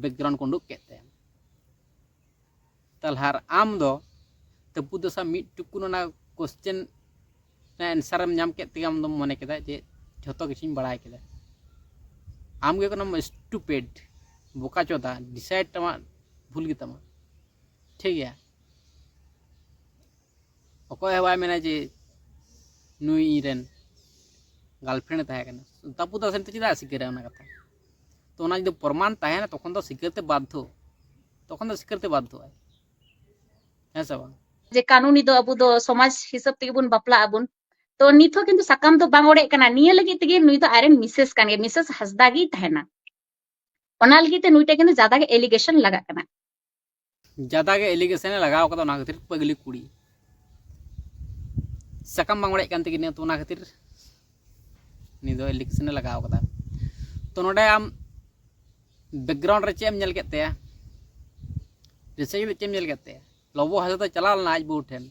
ᱵᱮᱠᱜᱨᱟᱣᱩᱱᱰ ᱠᱚ ᱩᱰᱩᱠ ᱠᱮᱫ ᱛᱟᱭᱟ᱾ ᱛᱟᱦᱞᱮ ᱟᱨ ᱟᱢ ᱫᱚ ᱛᱟᱹᱯᱩ ᱫᱚᱥᱟ ᱢᱤᱫ ᱴᱩᱠᱩᱱ ᱚᱱᱟ ᱠᱚᱥᱪᱮᱱ ᱮᱱᱥᱟᱨ ᱮᱢ ᱧᱟᱢ ᱠᱮᱫ ᱛᱮᱜᱮ ᱟᱢ ᱫᱚᱢ ᱢᱚᱱᱮ ᱠᱮᱫᱟ ᱡᱮ ᱡᱷᱚᱛᱚ ᱠᱤᱪᱷᱩᱧ ᱵᱟᱲᱟᱭ ᱠᱮᱫᱟ᱾ ᱟᱢ ᱜᱮ ᱠᱟᱱᱟᱢ ᱥᱴᱩᱯᱤᱰ, ᱵᱚᱠᱟ ᱪᱚᱫᱟ, ᱰᱤᱥᱟᱭᱤᱰ ᱛᱟᱢᱟ ᱵᱷᱩᱞ ᱜᱮᱛᱟᱢᱟ᱾ ᱴᱷᱤᱠ ᱜᱮᱭᱟ, ᱚᱠᱚᱭ ᱦᱚᱸ ᱵᱟᱭ ᱢᱮᱱᱟ ᱡᱮ ᱱᱩᱭ ᱤᱧ ᱨᱮᱱ ᱜᱟᱨᱞᱯᱷᱨᱮᱱᱰ ᱮ ᱛᱟᱦᱮᱸ ᱠᱟᱱᱟ᱾ ᱛᱟᱹᱯᱩ ᱫᱟᱥ ᱮᱱᱛᱮ ᱪᱮᱫᱟᱜ ᱮ ᱥᱤᱠᱟᱹᱨᱟ ᱚᱱᱟ ᱠᱟᱛᱷᱟ? ᱛᱚ ᱚᱱᱟ ᱡᱩᱫᱤ ᱯᱨᱚᱢᱟᱱ ᱛᱟᱦᱮᱱᱟ ᱛᱚᱠᱷᱚᱱ ᱫᱚ ᱥᱤᱠᱟᱹᱨ ᱛᱮ ᱵᱟᱫᱽᱫᱷᱚ, ᱛᱚᱠᱷᱚᱱ ᱫᱚ ᱥᱤᱠᱟᱹᱨ ᱛᱮ ᱵᱟᱫᱽᱫᱷᱚᱜᱼᱟᱭ, ᱦᱮᱸ ᱥᱮ ᱵᱟᱝ? ᱡᱮ ᱠᱟᱹᱱᱩᱱᱤ ᱫᱚ ᱟᱵᱚ ᱫᱚ ᱥᱚᱢᱟᱡᱽ ᱦᱤᱥᱟᱹᱵ ᱛᱮᱜᱮ ᱵᱚᱱ ᱵᱟᱯᱞᱟᱜ ᱟᱵᱚᱱ᱾ ᱛᱚ ᱱᱤᱛ ᱦᱚᱸ ᱠᱤᱱᱛᱩ ᱥᱟᱠᱟᱢ ᱫᱚ ᱵᱟᱝ ᱚᱲᱮᱡ ᱠᱟᱱᱟ᱾ ᱱᱤᱭᱟᱹ ᱞᱟᱹᱜᱤᱫ ᱛᱮᱜᱮ ᱱᱩᱭ ᱫᱚ ᱟᱡᱨᱮᱱ ᱢᱤᱥᱮᱥ ᱠᱟᱱ ᱜᱮᱭᱟ, ᱢᱤᱥᱮᱥ ᱦᱟᱸᱥᱫᱟ ᱜᱮᱭ ᱛᱟᱦᱮᱱᱟ᱾ ᱚᱱᱟ ᱞᱟᱹᱜᱤᱫ ᱛᱮ ᱱᱩᱭ ᱴᱷᱮᱱ ᱠᱤᱱᱛᱩ ᱡᱟᱫᱟ ᱜᱮ ᱮᱞᱤᱜᱮᱥᱚᱱ ᱞᱟᱜᱟᱜ ᱠᱟᱱᱟ᱾ ᱡᱟᱫᱟ ᱜᱮ ᱮᱞᱤᱜᱮᱥᱚᱱ ᱮ ᱞᱟᱜᱟᱣ ᱠᱟᱫᱟ, ᱚᱱᱟ ᱠᱷᱟᱹᱛᱤᱨ ᱯᱟᱹᱜᱽᱞᱤ ᱠᱩᱲᱤ ᱥᱟᱠᱟᱢ ᱵᱟᱝ ᱚᱲᱮᱡ ᱠᱟᱱ ᱛᱟᱹᱠᱤᱱᱟ, ᱛᱚ ᱚᱱᱟ ᱠᱷᱟᱹᱛᱤᱨ ᱩᱱᱤ ᱫᱚ ᱮᱞᱤᱜᱮᱥᱚᱱ ᱮ ᱞᱟᱜᱟᱣ ᱠᱟᱫᱟ᱾ ᱛᱚ ᱱᱚᱰᱮ ᱟᱢ ᱵᱮᱠᱜᱨᱟᱣᱩᱱᱰ ᱨᱮ ᱪᱮᱫ ᱮᱢ ᱧᱮᱞ ᱠᱮᱫ ᱛᱟᱭᱟ? ᱨᱤᱥᱟᱨᱪ ᱨᱮ ᱪᱮᱫ ᱮᱢ ᱧᱮᱞ ᱠᱮᱫ ᱛᱟᱭᱟ? ᱞᱚᱵᱚ ᱦᱟᱸᱥᱫᱟ ᱫᱚ ᱪᱟᱞᱟᱣ ᱞᱮᱱᱟ ᱟᱡ ᱵᱟᱹᱦᱩ ᱴᱷᱮᱱ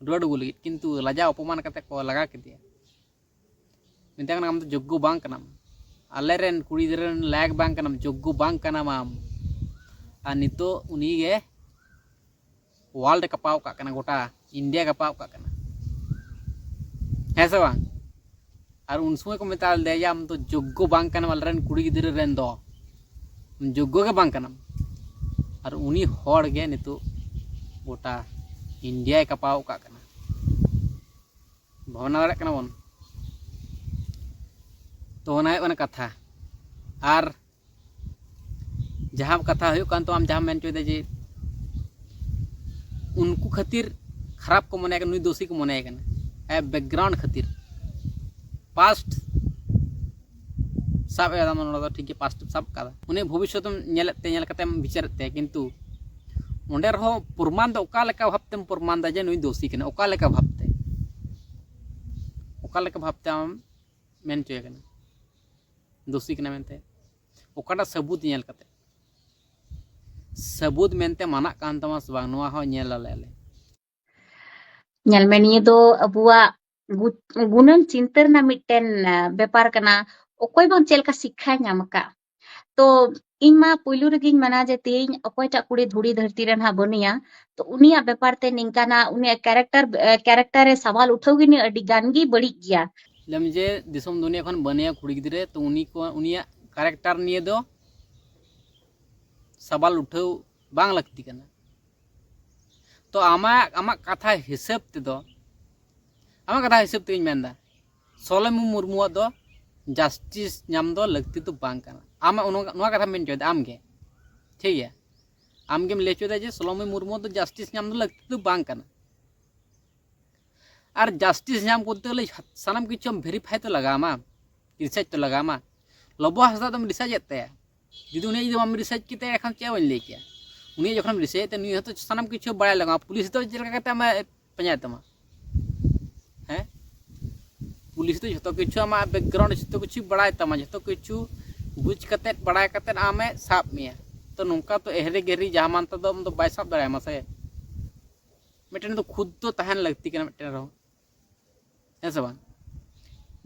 ᱨᱩᱣᱟᱹᱲ ᱟᱹᱜᱩ ᱞᱟᱹᱜᱤᱫ, ᱠᱤᱱᱛᱩ ᱞᱟᱡᱟᱣ ᱚᱯᱚᱢᱟᱱ ᱠᱟᱛᱮ ᱠᱚ ᱞᱟᱜᱟ ᱠᱮᱫᱮᱭᱟ᱾ ᱢᱮᱛᱟᱭ ᱠᱟᱱᱟ, "ᱟᱢ ᱫᱚ ᱡᱳᱜᱽᱜᱚ ᱵᱟᱝ ᱠᱟᱱᱟᱢ, ᱟᱞᱮ ᱨᱮᱱ ᱠᱩᱲᱤ ᱜᱤᱫᱽᱨᱟᱹ ᱨᱮᱱ ᱞᱟᱭᱟᱠ ᱵᱟᱝ ᱠᱟᱱᱟᱢ, ᱡᱳᱜᱽᱜᱚ ᱵᱟᱝ ᱠᱟᱱᱟᱢ ᱟᱢ᱾" ᱟᱨ ᱱᱤᱛᱚᱜ ᱩᱱᱤ ᱜᱮ ᱣᱟᱨᱞᱰ ᱮ ᱠᱟᱯᱟᱣ ᱠᱟᱜ ᱠᱟᱱᱟ, ᱜᱚᱴᱟ ᱤᱱᱰᱤᱭᱟ ᱠᱟᱯᱟᱣ ᱠᱟᱜ ᱠᱟᱱᱟ, ᱦᱮᱸ ᱥᱮ ᱵᱟᱝ? ᱟᱨ ᱩᱱ ᱥᱚᱢᱚᱭ ᱠᱚ ᱢᱮᱛᱟ ᱞᱮᱫᱮᱭᱟ ᱡᱮ, "ᱟᱢ ᱫᱚ ᱡᱳᱜᱽᱜᱚ ᱵᱟᱝ ᱠᱟᱱᱟᱢ ᱟᱞᱮ ᱨᱮᱱ ᱠᱩᱲᱤ ᱜᱤᱫᱽᱨᱟᱹ ᱨᱮᱱ ᱫᱚ, ᱡᱳᱜᱽᱜᱚ ᱜᱮ ᱵᱟᱝ ᱠᱟᱱᱟᱢ᱾" ᱟᱨ ᱩᱱᱤ ᱦᱚᱲ ᱜᱮ ᱱᱤᱛᱚᱜ ᱜᱚᱴᱟ ᱤᱱᱰᱤᱭᱟᱭ ᱠᱟᱯᱟᱣ ᱠᱟᱜ ᱠᱟᱱᱟ᱾ ᱵᱷᱟᱵᱽᱱᱟ ᱫᱟᱲᱮᱭᱟᱜ ᱠᱟᱱᱟ ᱵᱚᱱ᱾ ᱛᱚ ᱚᱱᱟ ᱦᱩᱭᱩᱜ ᱠᱟᱱᱟ ᱠᱟᱛᱷᱟ᱾ ᱟᱨ ᱡᱟᱦᱟᱸ ᱠᱟᱛᱷᱟ ᱦᱩᱭᱩᱜ ᱠᱟᱱ ᱛᱟᱢᱟ, ᱟᱢ ᱡᱟᱦᱟᱸᱢ ᱢᱮᱱ ᱦᱚᱪᱚᱭᱮᱫᱟ ᱡᱮ ᱩᱱᱠᱩ ᱠᱷᱟᱹᱛᱤᱨ ᱠᱷᱟᱨᱟᱯ ᱠᱚ ᱢᱚᱱᱮᱭ ᱠᱟᱱᱟ, ᱱᱩᱭ ᱫᱳᱥᱤ ᱠᱚ ᱢᱚᱱᱮᱭ ᱠᱟᱱᱟ, ᱟᱭᱟᱜ ᱵᱮᱠᱜᱨᱟᱣᱩᱱᱰ ᱠᱷᱟᱹᱛᱤᱨ᱾ ᱯᱟᱥᱴ ᱥᱟᱵ ᱮᱫᱟᱢ, ᱚᱱᱟ ᱫᱚ ᱴᱷᱤᱠ ᱜᱮ, ᱯᱟᱥᱴ ᱥᱟᱵ ᱠᱟᱫᱟ, ᱩᱱᱤ ᱵᱷᱚᱵᱤᱥᱥᱚᱛ ᱮᱢ ᱧᱮᱞᱮᱫ ᱛᱮ, ᱧᱮᱞ ᱠᱟᱛᱮᱢ ᱵᱤᱪᱟᱹᱨᱮᱫ ᱛᱮ, ᱠᱤᱱᱛᱩ ᱚᱸᱰᱮ ᱨᱮᱦᱚᱸ ᱯᱨᱚᱢᱟᱱ ᱫᱚ ᱚᱠᱟ ᱞᱮᱠᱟ ᱵᱷᱟᱵᱽᱛᱮᱢ ᱯᱨᱚᱢᱟᱱ ᱫᱟ ᱡᱮ ᱱᱩᱭ ᱫᱳᱥᱤ ᱠᱟᱱᱟ? ᱚᱠᱟ ᱞᱮᱠᱟ ᱵᱷᱟᱵᱽᱛᱮ? ᱚᱠᱟ ᱞᱮᱠᱟ ᱵᱷᱟᱵᱽᱛᱮ ᱟᱢ ᱢᱮᱱ ᱦᱚᱪᱚᱭᱮ ᱠᱟᱱᱟ ᱫᱳᱥᱤ ᱠᱟᱱᱟ ᱢᱮᱱᱛᱮ? ᱚᱠᱟᱴᱟᱜ ᱥᱟᱹᱵᱩᱛ ᱧᱮᱞ ᱠᱟᱛᱮ? ᱥᱟᱹᱵᱩᱫ ᱢᱮᱱᱛᱮ ᱢᱟᱱᱟᱜ ᱠᱟᱱ ᱛᱟᱢᱟ ᱥᱮ ᱵᱟᱝ, ᱱᱚᱣᱟ ᱦᱚᱸ ᱧᱮᱞ ᱟᱞᱮ ᱟᱞᱮ᱾ ᱧᱮᱞ ᱢᱮ, ᱱᱤᱭᱟᱹ ᱫᱚ ᱟᱵᱚᱣᱟᱜ ᱜᱩ- ᱜᱩᱱᱟᱹᱱ ᱪᱤᱱᱛᱟᱹ ᱨᱮᱱᱟᱜ ᱢᱤᱫᱴᱮᱱ, ᱟ, ᱵᱮᱯᱟᱨ ᱠᱟᱱᱟ᱾ ᱚᱠᱚᱭ ᱵᱚᱱ ᱪᱮᱫ ᱞᱮᱠᱟ ᱥᱤᱠᱠᱷᱟᱭ ᱧᱟᱢ ᱟᱠᱟᱫ᱾ ᱛᱚ ᱤᱧ ᱢᱟ ᱯᱩᱭᱞᱩ ᱨᱮᱜᱮᱧ ᱢᱮᱱᱟ ᱡᱮ ᱛᱮᱦᱮᱧ ᱚᱠᱚᱭᱴᱟᱜ ᱠᱩᱲᱤ ᱫᱷᱩᱲᱤ ᱫᱷᱟᱹᱨᱛᱤ ᱨᱮ ᱱᱟᱦᱟᱜ ᱵᱟᱹᱱᱩᱭᱟ, ᱛᱚ ᱩᱱᱤᱭᱟᱜ ᱵᱮᱯᱟᱨ ᱛᱮ ᱱᱤᱝᱠᱟᱱᱟᱜ ᱩᱱᱤᱭᱟᱜ ᱠᱮᱨᱮᱠᱴᱟᱨ, ᱠᱮᱨᱮᱠᱴᱟᱨ ᱨᱮ ᱥᱟᱣᱟᱞ ᱩᱴᱷᱟᱹᱣ ᱜᱮ ᱱᱤᱭᱟᱹ ᱟᱹᱰᱤ ᱜᱟᱱ ᱜᱮ ᱵᱟᱹᱲᱤᱡ ᱜᱮᱭᱟ᱾ ᱞᱟᱹᱭᱟᱢ ᱡᱮ ᱫᱤᱥᱚᱢ ᱫᱩᱱᱤᱭᱟᱹ ᱠᱷᱚᱱ ᱵᱟᱹᱱᱩᱭᱟ ᱠᱩᱲᱤ ᱜᱤᱫᱽᱨᱟᱹ, ᱛᱚ ᱩᱱᱤ ᱠᱚ, ᱩᱱᱤᱭᱟᱜ ᱠᱮᱨᱮᱠᱴᱟᱨ ᱱᱤᱭᱮ ᱫᱚ ᱥᱟᱣᱟᱞ ᱩᱴᱷᱟᱹᱣ ᱵᱟᱝ ᱞᱟᱹᱠᱛᱤ ᱠᱟᱱᱟ᱾ ᱛᱚ ᱟᱢᱟᱜ, ᱟᱢᱟᱜ ᱠᱟᱛᱷᱟ ᱦᱤᱥᱟᱹᱵ ᱛᱮᱫᱚ, ᱟᱢᱟᱜ ᱠᱟᱛᱷᱟ ᱦᱤᱥᱟᱹᱵ ᱛᱮᱜᱮᱧ ᱢᱮᱱᱫᱟ, ᱥᱚᱞᱚᱢᱤ ᱢᱩᱨᱢᱩᱣᱟᱜ ᱫᱚ ᱡᱟᱥᱴᱤᱥ ᱧᱟᱢ ᱫᱚ ᱞᱟᱹᱠᱛᱤ ᱫᱚ ᱵᱟᱝ ᱠᱟᱱᱟ᱾ ᱟᱢᱟᱜ ᱱᱚᱣᱟ, ᱱᱚᱣᱟ ᱠᱟᱛᱷᱟᱢ ᱢᱮᱱ ᱦᱚᱪᱚᱭᱮᱫᱟ ᱟᱢᱜᱮ, ᱴᱷᱤᱠ ᱜᱮᱭᱟ? ᱟᱢᱜᱮᱢ ᱞᱟᱹᱭ ᱦᱚᱪᱚᱭᱮᱫᱟ ᱡᱮ ᱥᱚᱞᱚᱢᱤ ᱢᱩᱨᱢᱩᱣᱟᱜ ᱫᱚ ᱡᱟᱥᱴᱤᱥ ᱧᱟᱢ ᱫᱚ ᱞᱟᱹᱠᱛᱤ ᱫᱚ ᱵᱟᱝ ᱠᱟᱱᱟ᱾ ᱟᱨ ᱡᱟᱥᱴᱤᱥ ᱧᱟᱢ ᱠᱚᱨᱛᱮ ᱜᱮᱞᱮ ᱥᱟᱱᱟᱢ ᱠᱤᱪᱷᱩ ᱟᱢ ᱵᱷᱮᱨᱤᱯᱷᱟᱭ ᱛᱚ ᱞᱟᱜᱟᱣ ᱟᱢᱟ, ᱨᱤᱥᱟᱨᱪ ᱛᱚ ᱞᱟᱜᱟᱣ ᱟᱢᱟ᱾ ᱞᱚᱵᱚ ᱦᱟᱸᱥᱫᱟ ᱫᱚᱢ ᱨᱤᱥᱟᱨᱪ ᱮᱫ ᱛᱟᱭᱟ, ᱡᱩᱫᱤ ᱩᱱᱤ ᱡᱩᱫᱤ ᱵᱟᱢ ᱨᱤᱥᱟᱨᱪ ᱠᱮᱛᱟᱭᱟ, ᱮᱱᱠᱷᱟᱱ ᱪᱮᱫ ᱵᱟᱹᱧ ᱞᱟᱹᱭ ᱠᱮᱭᱟ? ᱩᱱᱤ ᱡᱚᱠᱷᱚᱱᱮᱢ ᱨᱤᱥᱟᱨᱪ ᱮᱫ ᱛᱟᱭᱟ, ᱱᱩᱭ ᱦᱚᱸᱛᱚ ᱥᱟᱱᱟᱢ ᱠᱤᱪᱷᱩ ᱵᱟᱲᱟᱭ ᱞᱟᱜᱟᱜᱼᱟ᱾ ᱯᱩᱞᱤᱥ ᱫᱚ ᱪᱮᱫ ᱞᱮᱠᱟ ᱠᱟᱛᱮ ᱟᱢᱮ ᱯᱟᱸᱡᱟᱭ ᱛᱟᱢᱟ? ᱦᱮᱸ, ᱯᱩᱞᱤᱥ ᱫᱚ ᱡᱷᱚᱛᱚ ᱠᱤᱪᱷᱩ ᱟᱢᱟᱜ ᱵᱮᱠᱜᱨᱟᱣᱩᱱᱰ ᱡᱷᱚᱛᱚ ᱠᱤᱪᱷᱩ ᱵᱟᱲᱟᱭ ᱛᱟᱢᱟ, ᱡᱷᱚᱛᱚ ᱠᱤᱪᱷᱩ ᱵᱩᱡᱽ ᱠᱟᱛᱮᱫ, ᱵᱟᱲᱟᱭ ᱠᱟᱛᱮᱫ ᱟᱢᱮ ᱥᱟᱵ ᱢᱮᱭᱟ᱾ ᱛᱚ ᱱᱚᱝᱠᱟ ᱛᱚ ᱮᱦᱨᱮ ᱜᱮᱦᱨᱤ ᱡᱟᱦᱟᱸ ᱢᱟᱱ ᱛᱟᱦᱟᱸ ᱫᱚ ᱟᱢ ᱫᱚ ᱵᱟᱭ ᱥᱟᱵ ᱫᱟᱲᱮᱭᱟᱢᱟ ᱥᱮ᱾ ᱢᱤᱫᱴᱮᱱ ᱫᱚ ᱠᱷᱩᱫ ᱫᱚ ᱛᱟᱦᱮᱱ ᱞᱟᱹᱠᱛᱤ ᱠᱟᱱᱟ ᱢᱤᱫᱴᱮᱱ ᱨᱮᱦᱚᱸ, ᱦᱮᱸ ᱥᱮ ᱵᱟᱝ?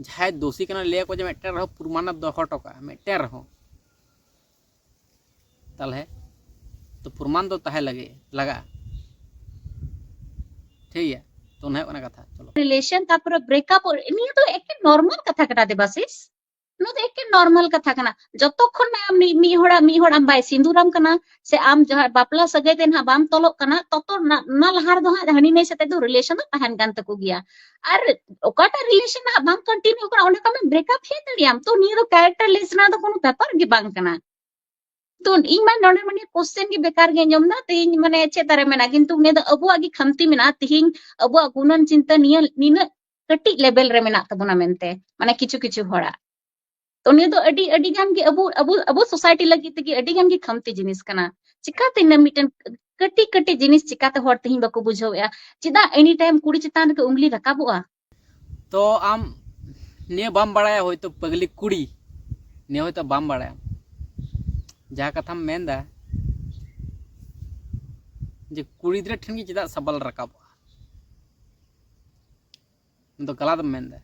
ᱡᱟᱦᱟᱸᱭ ᱫᱳᱥᱤ ᱠᱟᱱᱟ ᱞᱟᱹᱭ ᱟᱠᱚ ᱡᱮ ᱢᱤᱫᱴᱮᱱ ᱨᱮᱦᱚᱸ ᱯᱨᱚᱢᱟᱱᱮ ᱫᱚᱦᱚ ᱦᱚᱴᱚ ᱠᱟᱜᱼᱟ, ᱢᱤᱫᱴᱮᱱ ᱨᱮᱦᱚᱸ᱾ ᱛᱟᱦᱚᱞᱮ ᱛᱚ ᱯᱨᱚᱢᱟᱱ ᱫᱚ ᱛᱟᱦᱮᱸ ᱞᱟᱹᱜᱤᱫ ᱞᱟᱜᱟᱜᱼᱟ, ᱴᱷᱤᱠ ᱜᱮᱭᱟ? ᱛᱚ ᱚᱱᱟ ᱦᱩᱭᱩᱜ ᱠᱟᱱᱟ ᱠᱟᱛᱷᱟ᱾ ᱪᱚᱞᱚ, ᱨᱤᱞᱮᱥᱚᱱ, ᱛᱟᱨᱯᱚᱨᱮ ᱵᱨᱮᱠᱟᱯ, ᱱᱤᱭᱟᱹ ᱫᱚ ᱮᱠᱮᱱ ᱱᱚᱨᱢᱟᱞ ᱠᱟᱛᱷᱟ ᱠᱟᱱᱟ ᱫᱮᱵᱟᱥᱤᱥ᱾ ᱱᱚᱣᱟ ᱫᱚ ᱮᱠᱮᱱ ᱱᱚᱨᱢᱟᱞ ᱠᱟᱛᱷᱟ ᱠᱟᱱᱟ᱾ ᱡᱚᱛᱚᱠᱷᱚᱱ ᱟᱢ ᱢᱤᱫ, ᱢᱤᱫ ᱦᱚᱲᱟᱜ, ᱢᱤᱫ ᱦᱚᱲ ᱟᱢ ᱵᱟᱭ ᱥᱤᱸᱫᱩᱨᱟᱢ ᱠᱟᱱᱟ, ᱥᱮ ᱟᱢ ᱡᱟᱦᱟᱸ ᱵᱟᱯᱞᱟ ᱥᱟᱹᱜᱟᱹᱭ ᱛᱮ ᱱᱟᱦᱟᱜ ᱵᱟᱢ ᱛᱚᱞᱚᱜ ᱠᱟᱱᱟ, ᱛᱚᱛᱚ ᱚᱱᱟ, ᱚᱱᱟ ᱞᱟᱦᱟ ᱨᱮᱫᱚ ᱦᱟᱸᱜ ᱦᱟᱹᱱᱤ ᱱᱟᱹᱭ ᱥᱟᱛᱮ ᱫᱚ ᱨᱤᱞᱮᱥᱚᱱ ᱫᱚ ᱛᱟᱦᱮᱱ ᱠᱟᱱ ᱛᱟᱠᱚ ᱜᱮᱭᱟ᱾ ᱟᱨ ᱚᱠᱟᱴᱟᱜ ᱨᱤᱞᱮᱥᱚᱱ ᱱᱟᱦᱟᱜ ᱵᱟᱝ ᱠᱚᱱᱴᱤᱱᱤᱭᱩ ᱠᱟᱱᱟ, ᱚᱸᱰᱮ ᱠᱷᱚᱱ ᱟᱢ ᱵᱨᱮᱠᱟᱯ ᱦᱮᱡ ᱫᱟᱲᱮᱭᱟᱜ ᱟᱢ᱾ ᱛᱚ ᱱᱤᱭᱟᱹ ᱫᱚ ᱠᱮᱨᱮᱠᱴᱟᱨ ᱞᱮᱥ ᱨᱮᱱᱟᱜ ᱫᱚ ᱠᱳᱱᱳ ᱵᱮᱯᱟᱨ ᱜᱮ ᱵᱟᱝ ᱠᱟᱱᱟ᱾ ᱛᱚ ᱤᱧ ᱢᱟ ᱱᱚᱰᱮ ᱢᱟᱱᱮ ᱠᱚᱥᱪᱮᱱ ᱜᱮ ᱵᱮᱠᱟᱨ ᱜᱮ ᱟᱸᱡᱚᱢ ᱫᱟ᱾ ᱛᱮᱦᱮᱧ ᱢᱟᱱᱮ ᱪᱮᱫ ᱫᱟᱨᱮ ᱢᱮᱱᱟᱜᱼᱟ, ᱠᱤᱱᱛᱩ ᱩᱱᱤ ᱫᱚ ᱟᱵᱚᱣᱟᱜ ᱜᱮ ᱠᱷᱟᱢᱛᱤ ᱢᱮᱱᱟᱜᱼᱟ᱾ ᱛᱮᱦᱮᱧ ᱟᱵᱚᱣᱟᱜ ᱜᱩᱱᱟᱹᱱ ᱪᱤᱱᱛᱟᱹ ᱱᱤᱭᱟᱹ ᱱᱤᱱᱟᱹᱜ ᱠᱟᱹᱴᱤᱡ ᱞᱮᱵᱮᱞ ᱨᱮ ᱢᱮᱱᱟᱜ ᱛᱟᱵᱚᱱᱟ ᱢᱮᱱᱛᱮ, ᱢᱟᱱᱮ ᱠᱤᱪᱷᱩ ᱠᱤᱪᱷᱩ ᱦᱚᱲᱟᱜ᱾ ᱛᱚ ᱱᱤᱭᱟᱹ ᱫᱚ ᱟᱹᱰᱤ, ᱟᱹᱰᱤ ᱜᱟᱱ ᱜᱮ ᱟᱵᱚ, ᱟᱵᱚ, ᱟᱵᱚ ᱥᱳᱥᱟᱭᱴᱤ ᱞᱟᱹᱜᱤᱫ ᱛᱮᱜᱮ ᱟᱹᱰᱤ ᱜᱟᱱ ᱜᱮ ᱠᱷᱟᱢᱛᱤ ᱡᱤᱱᱤᱥ ᱠᱟᱱᱟ᱾ ᱪᱤᱠᱟᱛᱮ ᱤᱱᱟᱹ ᱢᱤᱫᱴᱮᱱ ᱠᱟᱹᱴᱤᱡ ᱠᱟᱹᱴᱤᱡ ᱡᱤᱱᱤᱥ ᱪᱤᱠᱟᱛᱮ ᱦᱚᱲ ᱛᱮᱦᱮᱧ ᱵᱟᱠᱚ ᱵᱩᱡᱷᱟᱹᱣᱮᱫᱼᱟ? ᱪᱮᱫᱟᱜ ᱮᱱᱤ ᱴᱟᱭᱤᱢ ᱠᱩᱲᱤ ᱪᱮᱛᱟᱱ ᱨᱮᱜᱮ ᱩᱝᱞᱤ ᱨᱟᱠᱟᱵᱚᱜᱼᱟ? ᱛᱚ ᱟᱢ ᱱᱤᱭᱟᱹ ᱵᱟᱢ ᱵᱟᱲᱟᱭᱟ ᱦᱚᱭᱛᱳ ᱯᱟᱜᱽᱞᱤ ᱠᱩᱲᱤ, ᱱᱤᱭᱟᱹ ᱦᱚᱭᱛᱳ ᱵᱟᱢ ᱵᱟᱲᱟᱭᱟ᱾ ᱡᱟᱦᱟᱸ ᱠᱟᱛᱷᱟᱢ ᱢᱮᱱᱫᱟ, ᱡᱮ ᱠᱩᱲᱤ ᱜᱤᱫᱽᱨᱟᱹ ᱴᱷᱮᱱ ᱜᱮ ᱪᱮᱫᱟᱜ ᱥᱟᱵᱟᱞ ᱨᱟᱠᱟᱵᱚᱜᱼᱟ, ᱩᱱᱤ ᱫᱚ ᱜᱟᱞᱟᱛ ᱮᱢ ᱢᱮᱱᱫᱟ᱾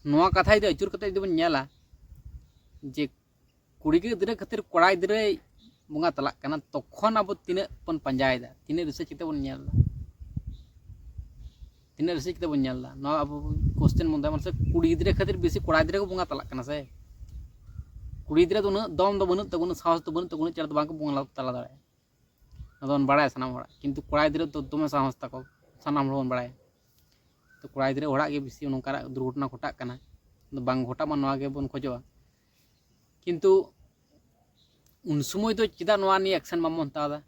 ᱱᱚᱣᱟ ᱠᱟᱛᱷᱟ ᱡᱩᱫᱤ ᱟᱹᱪᱩᱨ ᱠᱟᱛᱮ ᱡᱩᱫᱤ ᱵᱚᱱ ᱧᱮᱞᱟ ᱡᱮ ᱠᱩᱲᱤ ᱜᱤᱫᱽᱨᱟᱹ ᱠᱷᱟᱹᱛᱤᱨ ᱠᱚᱲᱟ ᱜᱤᱫᱽᱨᱟᱹᱭ ᱵᱚᱸᱜᱟ ᱛᱟᱞᱟᱜ ᱠᱟᱱᱟ, ᱛᱚᱠᱷᱚᱱ ᱟᱵᱚ ᱛᱤᱱᱟᱹᱜ ᱵᱚᱱ ᱯᱟᱸᱡᱟᱭᱮᱫᱟ, ᱛᱤᱱᱟᱹᱜ ᱨᱤᱥᱟᱨᱪ ᱠᱟᱛᱮ ᱵᱚᱱ ᱧᱮᱞ ᱮᱫᱟ, ᱛᱤᱱᱟᱹᱜ ᱨᱤᱥᱟᱨᱪ ᱠᱟᱛᱮ ᱵᱚᱱ ᱧᱮᱞ ᱮᱫᱟ᱾ ᱱᱚᱣᱟ ᱟᱵᱚ ᱠᱚᱥᱪᱮᱱ ᱢᱚᱱᱮ ᱢᱟᱥᱮ, ᱠᱩᱲᱤ ᱜᱤᱫᱽᱨᱟᱹ ᱠᱷᱟᱹᱛᱤᱨ ᱵᱮᱥᱤ ᱠᱚᱲᱟ ᱜᱤᱫᱽᱨᱟᱹ ᱠᱚ ᱵᱚᱸᱜᱟ ᱛᱟᱞᱟᱜ ᱠᱟᱱᱟ ᱥᱮ? ᱠᱩᱲᱤ ᱜᱤᱫᱽᱨᱟᱹ ᱫᱚ ᱩᱱᱟᱹᱜ ᱫᱚᱢ ᱫᱚ ᱵᱟᱹᱱᱩᱜ ᱛᱟᱠᱚᱣᱟ, ᱩᱱᱟᱹᱜ ᱥᱟᱦᱚᱥ ᱫᱚ ᱵᱟᱹᱱᱩᱜ ᱛᱟᱠᱚᱣᱟ, ᱩᱱᱟᱹᱜ ᱪᱮᱦᱨᱟ ᱫᱚ ᱵᱟᱝ ᱠᱚ ᱵᱚᱸᱜᱟ ᱛᱟᱞᱟ ᱫᱟᱲᱮᱭᱟᱜᱼᱟ᱾ ᱚᱱᱟ ᱫᱚᱵᱚᱱ ᱵᱟᱲᱟᱭᱟ ᱥᱟᱱᱟᱢ ᱦᱚᱲᱟᱜ, ᱠᱤᱱᱛᱩ ᱠᱚᱲᱟ ᱜᱤᱫᱽᱨᱟᱹ ᱫᱚ ᱫᱚᱢᱮ ᱥᱟᱦᱚᱥ ᱛᱟᱠᱚ, ᱥᱟᱱᱟᱢ ᱦᱚᱲ ᱵᱚᱱ ᱵᱟᱲᱟᱭᱟ᱾ ᱛᱚ ᱠᱚᱲᱟ ᱜᱤᱫᱽᱨᱟᱹ ᱦᱚᱲᱟᱜ ᱜᱮ ᱵᱮᱥᱤ ᱱᱚᱝᱠᱟᱱᱟᱜ ᱫᱩᱨᱜᱷᱚᱴᱚᱱᱟ ᱜᱷᱚᱴᱟᱜ ᱠᱟᱱᱟ, ᱟᱫᱚ ᱵᱟᱝ ᱜᱷᱚᱴᱟᱜ ᱢᱟ ᱱᱚᱣᱟ ᱜᱮᱵᱚᱱ ᱠᱷᱚᱡᱚᱜᱼᱟ᱾ ᱠᱤᱱᱛᱩ ᱩᱱ ᱥᱚᱢᱚᱭ ᱫᱚ ᱪᱮᱫᱟᱜ ᱱᱚᱣᱟ ᱱᱤᱭᱮ ᱮᱠᱥᱮᱱ ᱵᱟᱵᱚᱱ ᱦᱟᱛᱟᱣ ᱮᱫᱟ?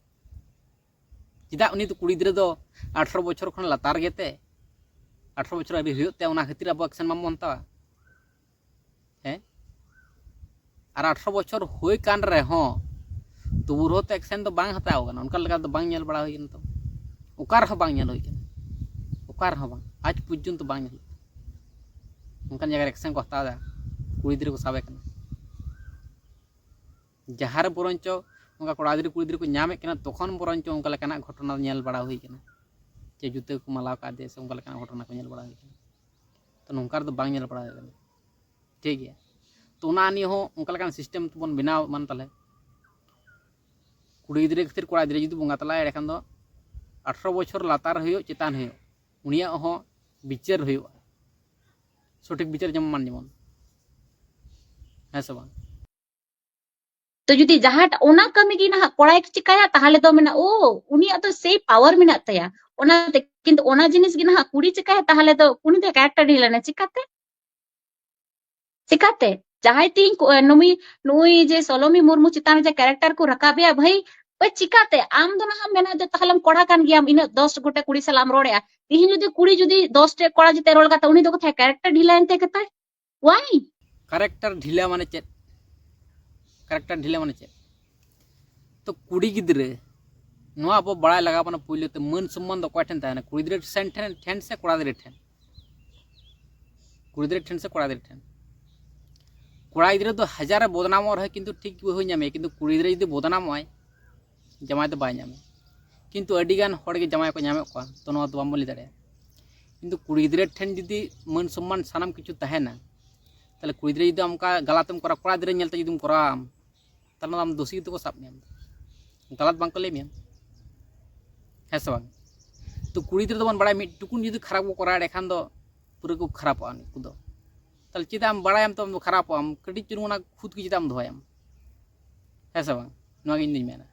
ᱪᱮᱫᱟᱜ ᱩᱱᱤ ᱫᱚ ᱠᱩᱲᱤ ᱜᱤᱫᱽᱨᱟᱹ ᱫᱚ ᱟᱴᱷᱨᱚ ᱵᱚᱪᱷᱚᱨ ᱠᱷᱚᱱ ᱞᱟᱛᱟᱨ ᱜᱮᱛᱮ, ᱟᱴᱷᱨᱚ ᱵᱚᱪᱷᱚᱨ ᱟᱹᱣᱨᱤ ᱦᱩᱭᱩᱜ ᱛᱮ ᱚᱱᱟ ᱠᱷᱟᱹᱛᱤᱨ ᱟᱵᱚ ᱮᱠᱥᱮᱱ ᱵᱟᱵᱚᱱ ᱦᱟᱛᱟᱣᱟ? ᱦᱮᱸ? ᱟᱨ ᱟᱴᱷᱨᱚ ᱵᱚᱪᱷᱚᱨ ᱦᱩᱭ ᱠᱟᱱ ᱨᱮᱦᱚᱸ ᱛᱚᱵᱩ ᱨᱮᱦᱚᱸ ᱛᱚ ᱮᱠᱥᱮᱱ ᱫᱚ ᱵᱟᱝ ᱦᱟᱛᱟᱣ ᱠᱟᱱᱟ, ᱚᱱᱠᱟ ᱞᱮᱠᱟ ᱫᱚ ᱵᱟᱝ ᱧᱮᱞ ᱵᱟᱲᱟ ᱦᱩᱭ ᱠᱟᱱᱟ᱾ ᱛᱚ ᱚᱠᱟ ᱨᱮᱦᱚᱸ ᱵᱟᱝ ᱧᱮᱞ ᱦᱩᱭ ᱠᱟᱱᱟ, ᱚᱠᱟ ᱨᱮᱦᱚᱸ ᱵᱟᱝ, ᱟᱡᱽ ᱯᱚᱨᱡᱚᱱᱛᱚ ᱵᱟᱝ ᱧᱮᱞ ᱦᱩᱭ ᱠᱟᱱᱟ᱾ ᱚᱱᱠᱟᱱ ᱡᱟᱭᱜᱟ ᱨᱮ ᱮᱠᱥᱮᱱ ᱠᱚ ᱦᱟᱛᱟᱣ ᱮᱫᱟ, ᱠᱩᱲᱤ ᱜᱤᱫᱽᱨᱟᱹ ᱠᱚ ᱥᱟᱵᱮ ᱠᱟᱱᱟ᱾ ᱡᱟᱦᱟᱸ ᱨᱮ ᱵᱚᱨᱚᱱᱪᱚ ᱚᱱᱠᱟ ᱠᱚᱲᱟ ᱜᱤᱫᱽᱨᱟᱹ ᱠᱩᱲᱤ ᱜᱤᱫᱽᱨᱟᱹ ᱠᱚ ᱧᱟᱢᱮᱫ ᱠᱟᱱᱟ, ᱛᱚᱠᱷᱚᱱ ᱵᱚᱨᱚᱱᱪᱚ ᱚᱱᱠᱟ ᱞᱮᱠᱟᱱᱟᱜ ᱜᱷᱚᱴᱚᱱᱟ ᱧᱮᱞ ᱵᱟᱲᱟ ᱦᱩᱭ ᱠᱟᱱᱟ, ᱡᱮ ᱡᱩᱛᱟᱹ ᱠᱚ ᱢᱟᱞᱟᱣ ᱠᱟᱫᱮ ᱥᱮ ᱚᱱᱠᱟ ᱞᱮᱠᱟᱱᱟᱜ ᱜᱷᱚᱴᱚᱱᱟ ᱠᱚ ᱧᱮᱞ ᱵᱟᱲᱟ ᱦᱩᱭ ᱠᱟᱱᱟ᱾ ᱛᱚ ᱱᱚᱝᱠᱟ ᱨᱮᱫᱚ ᱵᱟᱝ ᱧᱮᱞ ᱵᱟᱲᱟ ᱦᱩᱭ ᱠᱟᱱᱟ, ᱴᱷᱤᱠ ᱜᱮᱭᱟ᱾ ᱛᱚ ᱚᱱᱟ ᱱᱤᱭᱮ ᱦᱚᱸ ᱚᱱᱠᱟ ᱞᱮᱠᱟᱱ ᱥᱤᱥᱴᱮᱢ ᱛᱮᱵᱚᱱ ᱵᱮᱱᱟᱣ ᱢᱟ ᱛᱟᱦᱚᱞᱮ, ᱠᱩᱲᱤ ᱜᱤᱫᱽᱨᱟᱹ ᱠᱷᱟᱹᱛᱤᱨ ᱠᱚᱲᱟ ᱜᱤᱫᱽᱨᱟᱹ ᱡᱩᱫᱤ ᱵᱚᱸᱜᱟ ᱛᱟᱞᱟᱜᱼᱟ, ᱮᱸᱰᱮᱠᱷᱟᱱ ᱫᱚ ᱟᱴᱷᱨᱚ ᱵᱚᱪᱷᱚᱨ ᱞᱟᱛᱟᱨ ᱦᱩᱭᱩᱜ ᱪᱮᱛᱟᱱ ᱦᱩᱭᱩᱜ, ᱩᱱᱤᱭᱟᱜ ᱦᱚᱸ ᱵᱤᱪᱟᱹᱨ ᱦᱩᱭᱩᱜᱼᱟ, ᱥᱚᱴᱷᱤᱠ ᱵᱤᱪᱟᱹᱨ ᱡᱮᱢᱚᱱ ᱢᱟᱱ ᱡᱮᱢᱚᱱ, ᱦᱮᱸ ᱥᱮ ᱵᱟᱝ? ᱛᱚ ᱡᱩᱫᱤ ᱡᱟᱦᱟᱸᱴᱟᱜ ᱚᱱᱟ ᱠᱟᱹᱢᱤ ᱜᱮ ᱱᱟᱦᱟᱜ ᱠᱚᱲᱟᱭ ᱪᱤᱠᱟᱭᱟ, ᱛᱟᱦᱚᱞᱮ ᱫᱚ ᱢᱮᱱᱟ, ᱳ, ᱩᱱᱤᱭᱟᱜ ᱫᱚ ᱥᱮᱭ ᱯᱟᱣᱟᱨ ᱢᱮᱱᱟᱜ ᱛᱟᱭᱟ᱾ ᱚᱱᱟᱛᱮ, ᱠᱤᱱᱛᱩ ᱚᱱᱟ ᱡᱤᱱᱤᱥ ᱜᱮ ᱱᱟᱦᱟᱜ ᱠᱩᱲᱤ ᱪᱤᱠᱟᱭᱟ, ᱛᱟᱦᱚᱞᱮ ᱫᱚ ᱩᱱᱤ ᱫᱚ ᱠᱮᱨᱮᱠᱴᱟᱨ ᱰᱷᱤᱞᱟᱹᱱᱟ᱾ ᱪᱤᱠᱟᱛᱮ? ᱪᱤᱠᱟᱛᱮ? ᱡᱟᱦᱟᱸᱭ ᱛᱤᱧ ᱠᱚ-, ᱱᱩᱭ, ᱱᱩᱭ ᱡᱮ ᱥᱚᱞᱚᱢᱤ ᱢᱩᱨᱢᱩ ᱪᱮᱛᱟᱱ ᱨᱮ ᱡᱮ ᱠᱮᱨᱮᱠᱴᱟᱨ ᱠᱚ ᱨᱟᱠᱟᱵ ᱮᱭᱟ, ᱵᱷᱟᱹᱭ, ᱳᱭ ᱪᱤᱠᱟᱛᱮ? ᱟᱢ ᱫᱚ ᱱᱟᱦᱟᱜ ᱢᱮᱱᱟ ᱡᱮ ᱛᱟᱦᱞᱮᱢ ᱠᱚᱲᱟ ᱠᱟᱱ ᱜᱮᱭᱟᱢ, ᱤᱱᱟᱹᱜ ᱫᱚᱥ ᱜᱚᱴᱮᱡ ᱠᱩᱲᱤ ᱥᱟᱞᱟᱜ ᱮᱢ ᱨᱚᱲᱮᱜᱼᱟ᱾ ᱛᱤᱦᱤᱧ ᱡᱩᱫᱤ ᱠᱩᱲᱤ ᱡᱩᱫᱤ ᱫᱚᱥ ᱴᱤ ᱠᱚᱲᱟ ᱡᱩᱫᱤ ᱨᱚᱲ ᱠᱟᱛᱮ, ᱩᱱᱤ ᱫᱚ ᱠᱚᱛᱷᱟᱭ ᱠᱮᱨᱮᱠᱴᱟᱨ ᱰᱷᱤᱞᱟᱹᱭᱮᱱ ᱛᱟᱭ ᱠᱟᱛᱷᱟᱭ? ᱣᱟᱭ? ᱠᱮᱨᱮᱠᱴᱟᱨ ᱰᱷᱤᱞᱟ ᱢᱟᱱᱮ ᱪᱮᱫ? ᱠᱮᱨᱮᱠᱴᱟᱨ ᱰᱷᱤᱞᱟ ᱢᱟᱱᱮ ᱪᱮᱫ? ᱛᱚ ᱠᱩᱲᱤ ᱜᱤᱫᱽᱨᱟᱹ, ᱱᱚᱣᱟ ᱟᱵᱚ ᱵᱟᱲᱟᱭ ᱞᱟᱜᱟᱣ ᱵᱚᱱᱟ ᱯᱩᱭᱞᱩ ᱛᱮ, ᱢᱟᱹᱱ ᱥᱚᱢᱢᱟᱱ ᱫᱚ ᱚᱠᱚᱭ ᱴᱷᱮᱱ ᱛᱟᱦᱮᱱᱟ? ᱠᱩᱲᱤ ᱜᱤᱫᱽᱨᱟᱹ ᱴᱷᱮᱱ, ᱴᱷᱮᱱ ᱥᱮ ᱠᱚᱲᱟ ᱜᱤᱫᱽᱨᱟᱹ ᱴᱷᱮᱱ? ᱠᱩᱲᱤ ᱜᱤᱫᱽᱨᱟᱹ ᱴᱷᱮᱱ ᱥᱮ ᱠᱚᱲᱟ ᱜᱤᱫᱽᱨᱟᱹ ᱴᱷᱮᱱ? ᱠᱚᱲᱟ ᱜᱤᱫᱽᱨᱟᱹ ᱫᱚ ᱦᱟᱡᱟᱨᱮ ᱵᱚᱫᱱᱟᱢᱚᱜ ᱨᱮᱦᱚᱸ ᱠᱤᱱᱛᱩ ᱴᱷᱤᱠ ᱵᱟᱹᱦᱩᱭ ᱧᱟᱢᱮᱭᱟ, ᱠᱤᱱᱛᱩ ᱠᱩᱲᱤ ᱜᱤᱫᱽᱨᱟᱹ ᱡᱩᱫᱤ ᱵᱚᱫᱱᱟᱢᱚᱜᱼᱟᱭ, ᱡᱟᱶᱟᱭ ᱫᱚ ᱵᱟᱭ ᱧᱟᱢᱟ᱾ ᱠᱤᱱᱛᱩ ᱟᱹᱰᱤᱜᱟᱱ ᱦᱚᱲ ᱜᱮ ᱡᱟᱶᱟᱭ ᱠᱚ ᱧᱟᱢᱮᱫ ᱠᱚᱣᱟ, ᱛᱚ ᱱᱚᱣᱟ ᱫᱚ ᱵᱟᱝᱵᱚᱱ ᱞᱟᱹᱭ ᱫᱟᱲᱮᱭᱟᱜᱼᱟ᱾ ᱠᱤᱱᱛᱩ ᱠᱩᱲᱤ ᱜᱤᱫᱽᱨᱟᱹ ᱴᱷᱮᱱ ᱡᱩᱫᱤ ᱢᱟᱹᱱ ᱥᱚᱢᱢᱟᱱ ᱥᱟᱱᱟᱢ ᱠᱤᱪᱷᱩ ᱛᱟᱦᱮᱱᱟ, ᱛᱟᱦᱚᱞᱮ ᱠᱩᱲᱤ ᱜᱤᱫᱽᱨᱟᱹ ᱡᱩᱫᱤ ᱚᱱᱠᱟ ᱜᱟᱞᱟᱛᱮᱢ ᱠᱚᱨᱟᱣᱟ, ᱠᱚᱲᱟ ᱜᱤᱫᱽᱨᱟᱹ ᱧᱮᱞᱛᱮ ᱡᱩᱫᱤᱢ ᱠᱚᱨᱟᱣᱟᱢ, ᱛᱟᱦᱚᱞᱮ ᱚᱱᱟ ᱫᱚ ᱫᱳᱥᱤ ᱜᱮᱛᱚ ᱠᱚ ᱥᱟᱵ ᱢᱮᱭᱟ, ᱜᱟᱞᱟᱛ ᱵᱟᱝ ᱠᱚ ᱞᱟᱹᱭ ᱢᱮᱭᱟ, ᱦᱮᱸ ᱥᱮ ᱵᱟᱝ? ᱛᱚ ᱠᱩᱲᱤ ᱜᱤᱫᱽᱨᱟᱹ ᱫᱚᱵᱚᱱ ᱵᱟᱲᱟᱭᱟ, ᱢᱤᱫ ᱴᱩᱠᱩᱱ ᱡᱩᱫᱤ ᱠᱷᱟᱨᱟᱯ ᱠᱚ ᱠᱚᱨᱟᱣᱟ, ᱮᱸᱰᱮᱠᱷᱟᱱ ᱫᱚ ᱯᱩᱨᱟᱹ ᱠᱚ ᱠᱷᱟᱨᱟᱯᱚᱜᱼᱟ ᱩᱱᱠᱩ ᱫᱚ᱾ ᱛᱟᱦᱚᱞᱮ ᱪᱮᱫᱟᱜ ᱮᱢ ᱵᱟᱲᱟᱭᱟᱢ ᱛᱚ ᱟᱢ ᱫᱚ ᱠᱷᱟᱨᱟᱯᱚᱜ ᱟᱢ, ᱠᱟᱹᱴᱤᱡ ᱪᱩᱞᱩᱝ ᱚᱱᱟ ᱠᱷᱩᱫ ᱜᱮ ᱪᱮᱫᱟᱜ ᱮᱢ ᱫᱚᱦᱚᱭᱟᱢ, ᱦᱮᱸ ᱥᱮ ᱵᱟᱝ? ᱱᱚᱣᱟ ᱜᱮ ᱤᱧ ᱫᱩᱧ ᱢᱮᱱᱟ᱾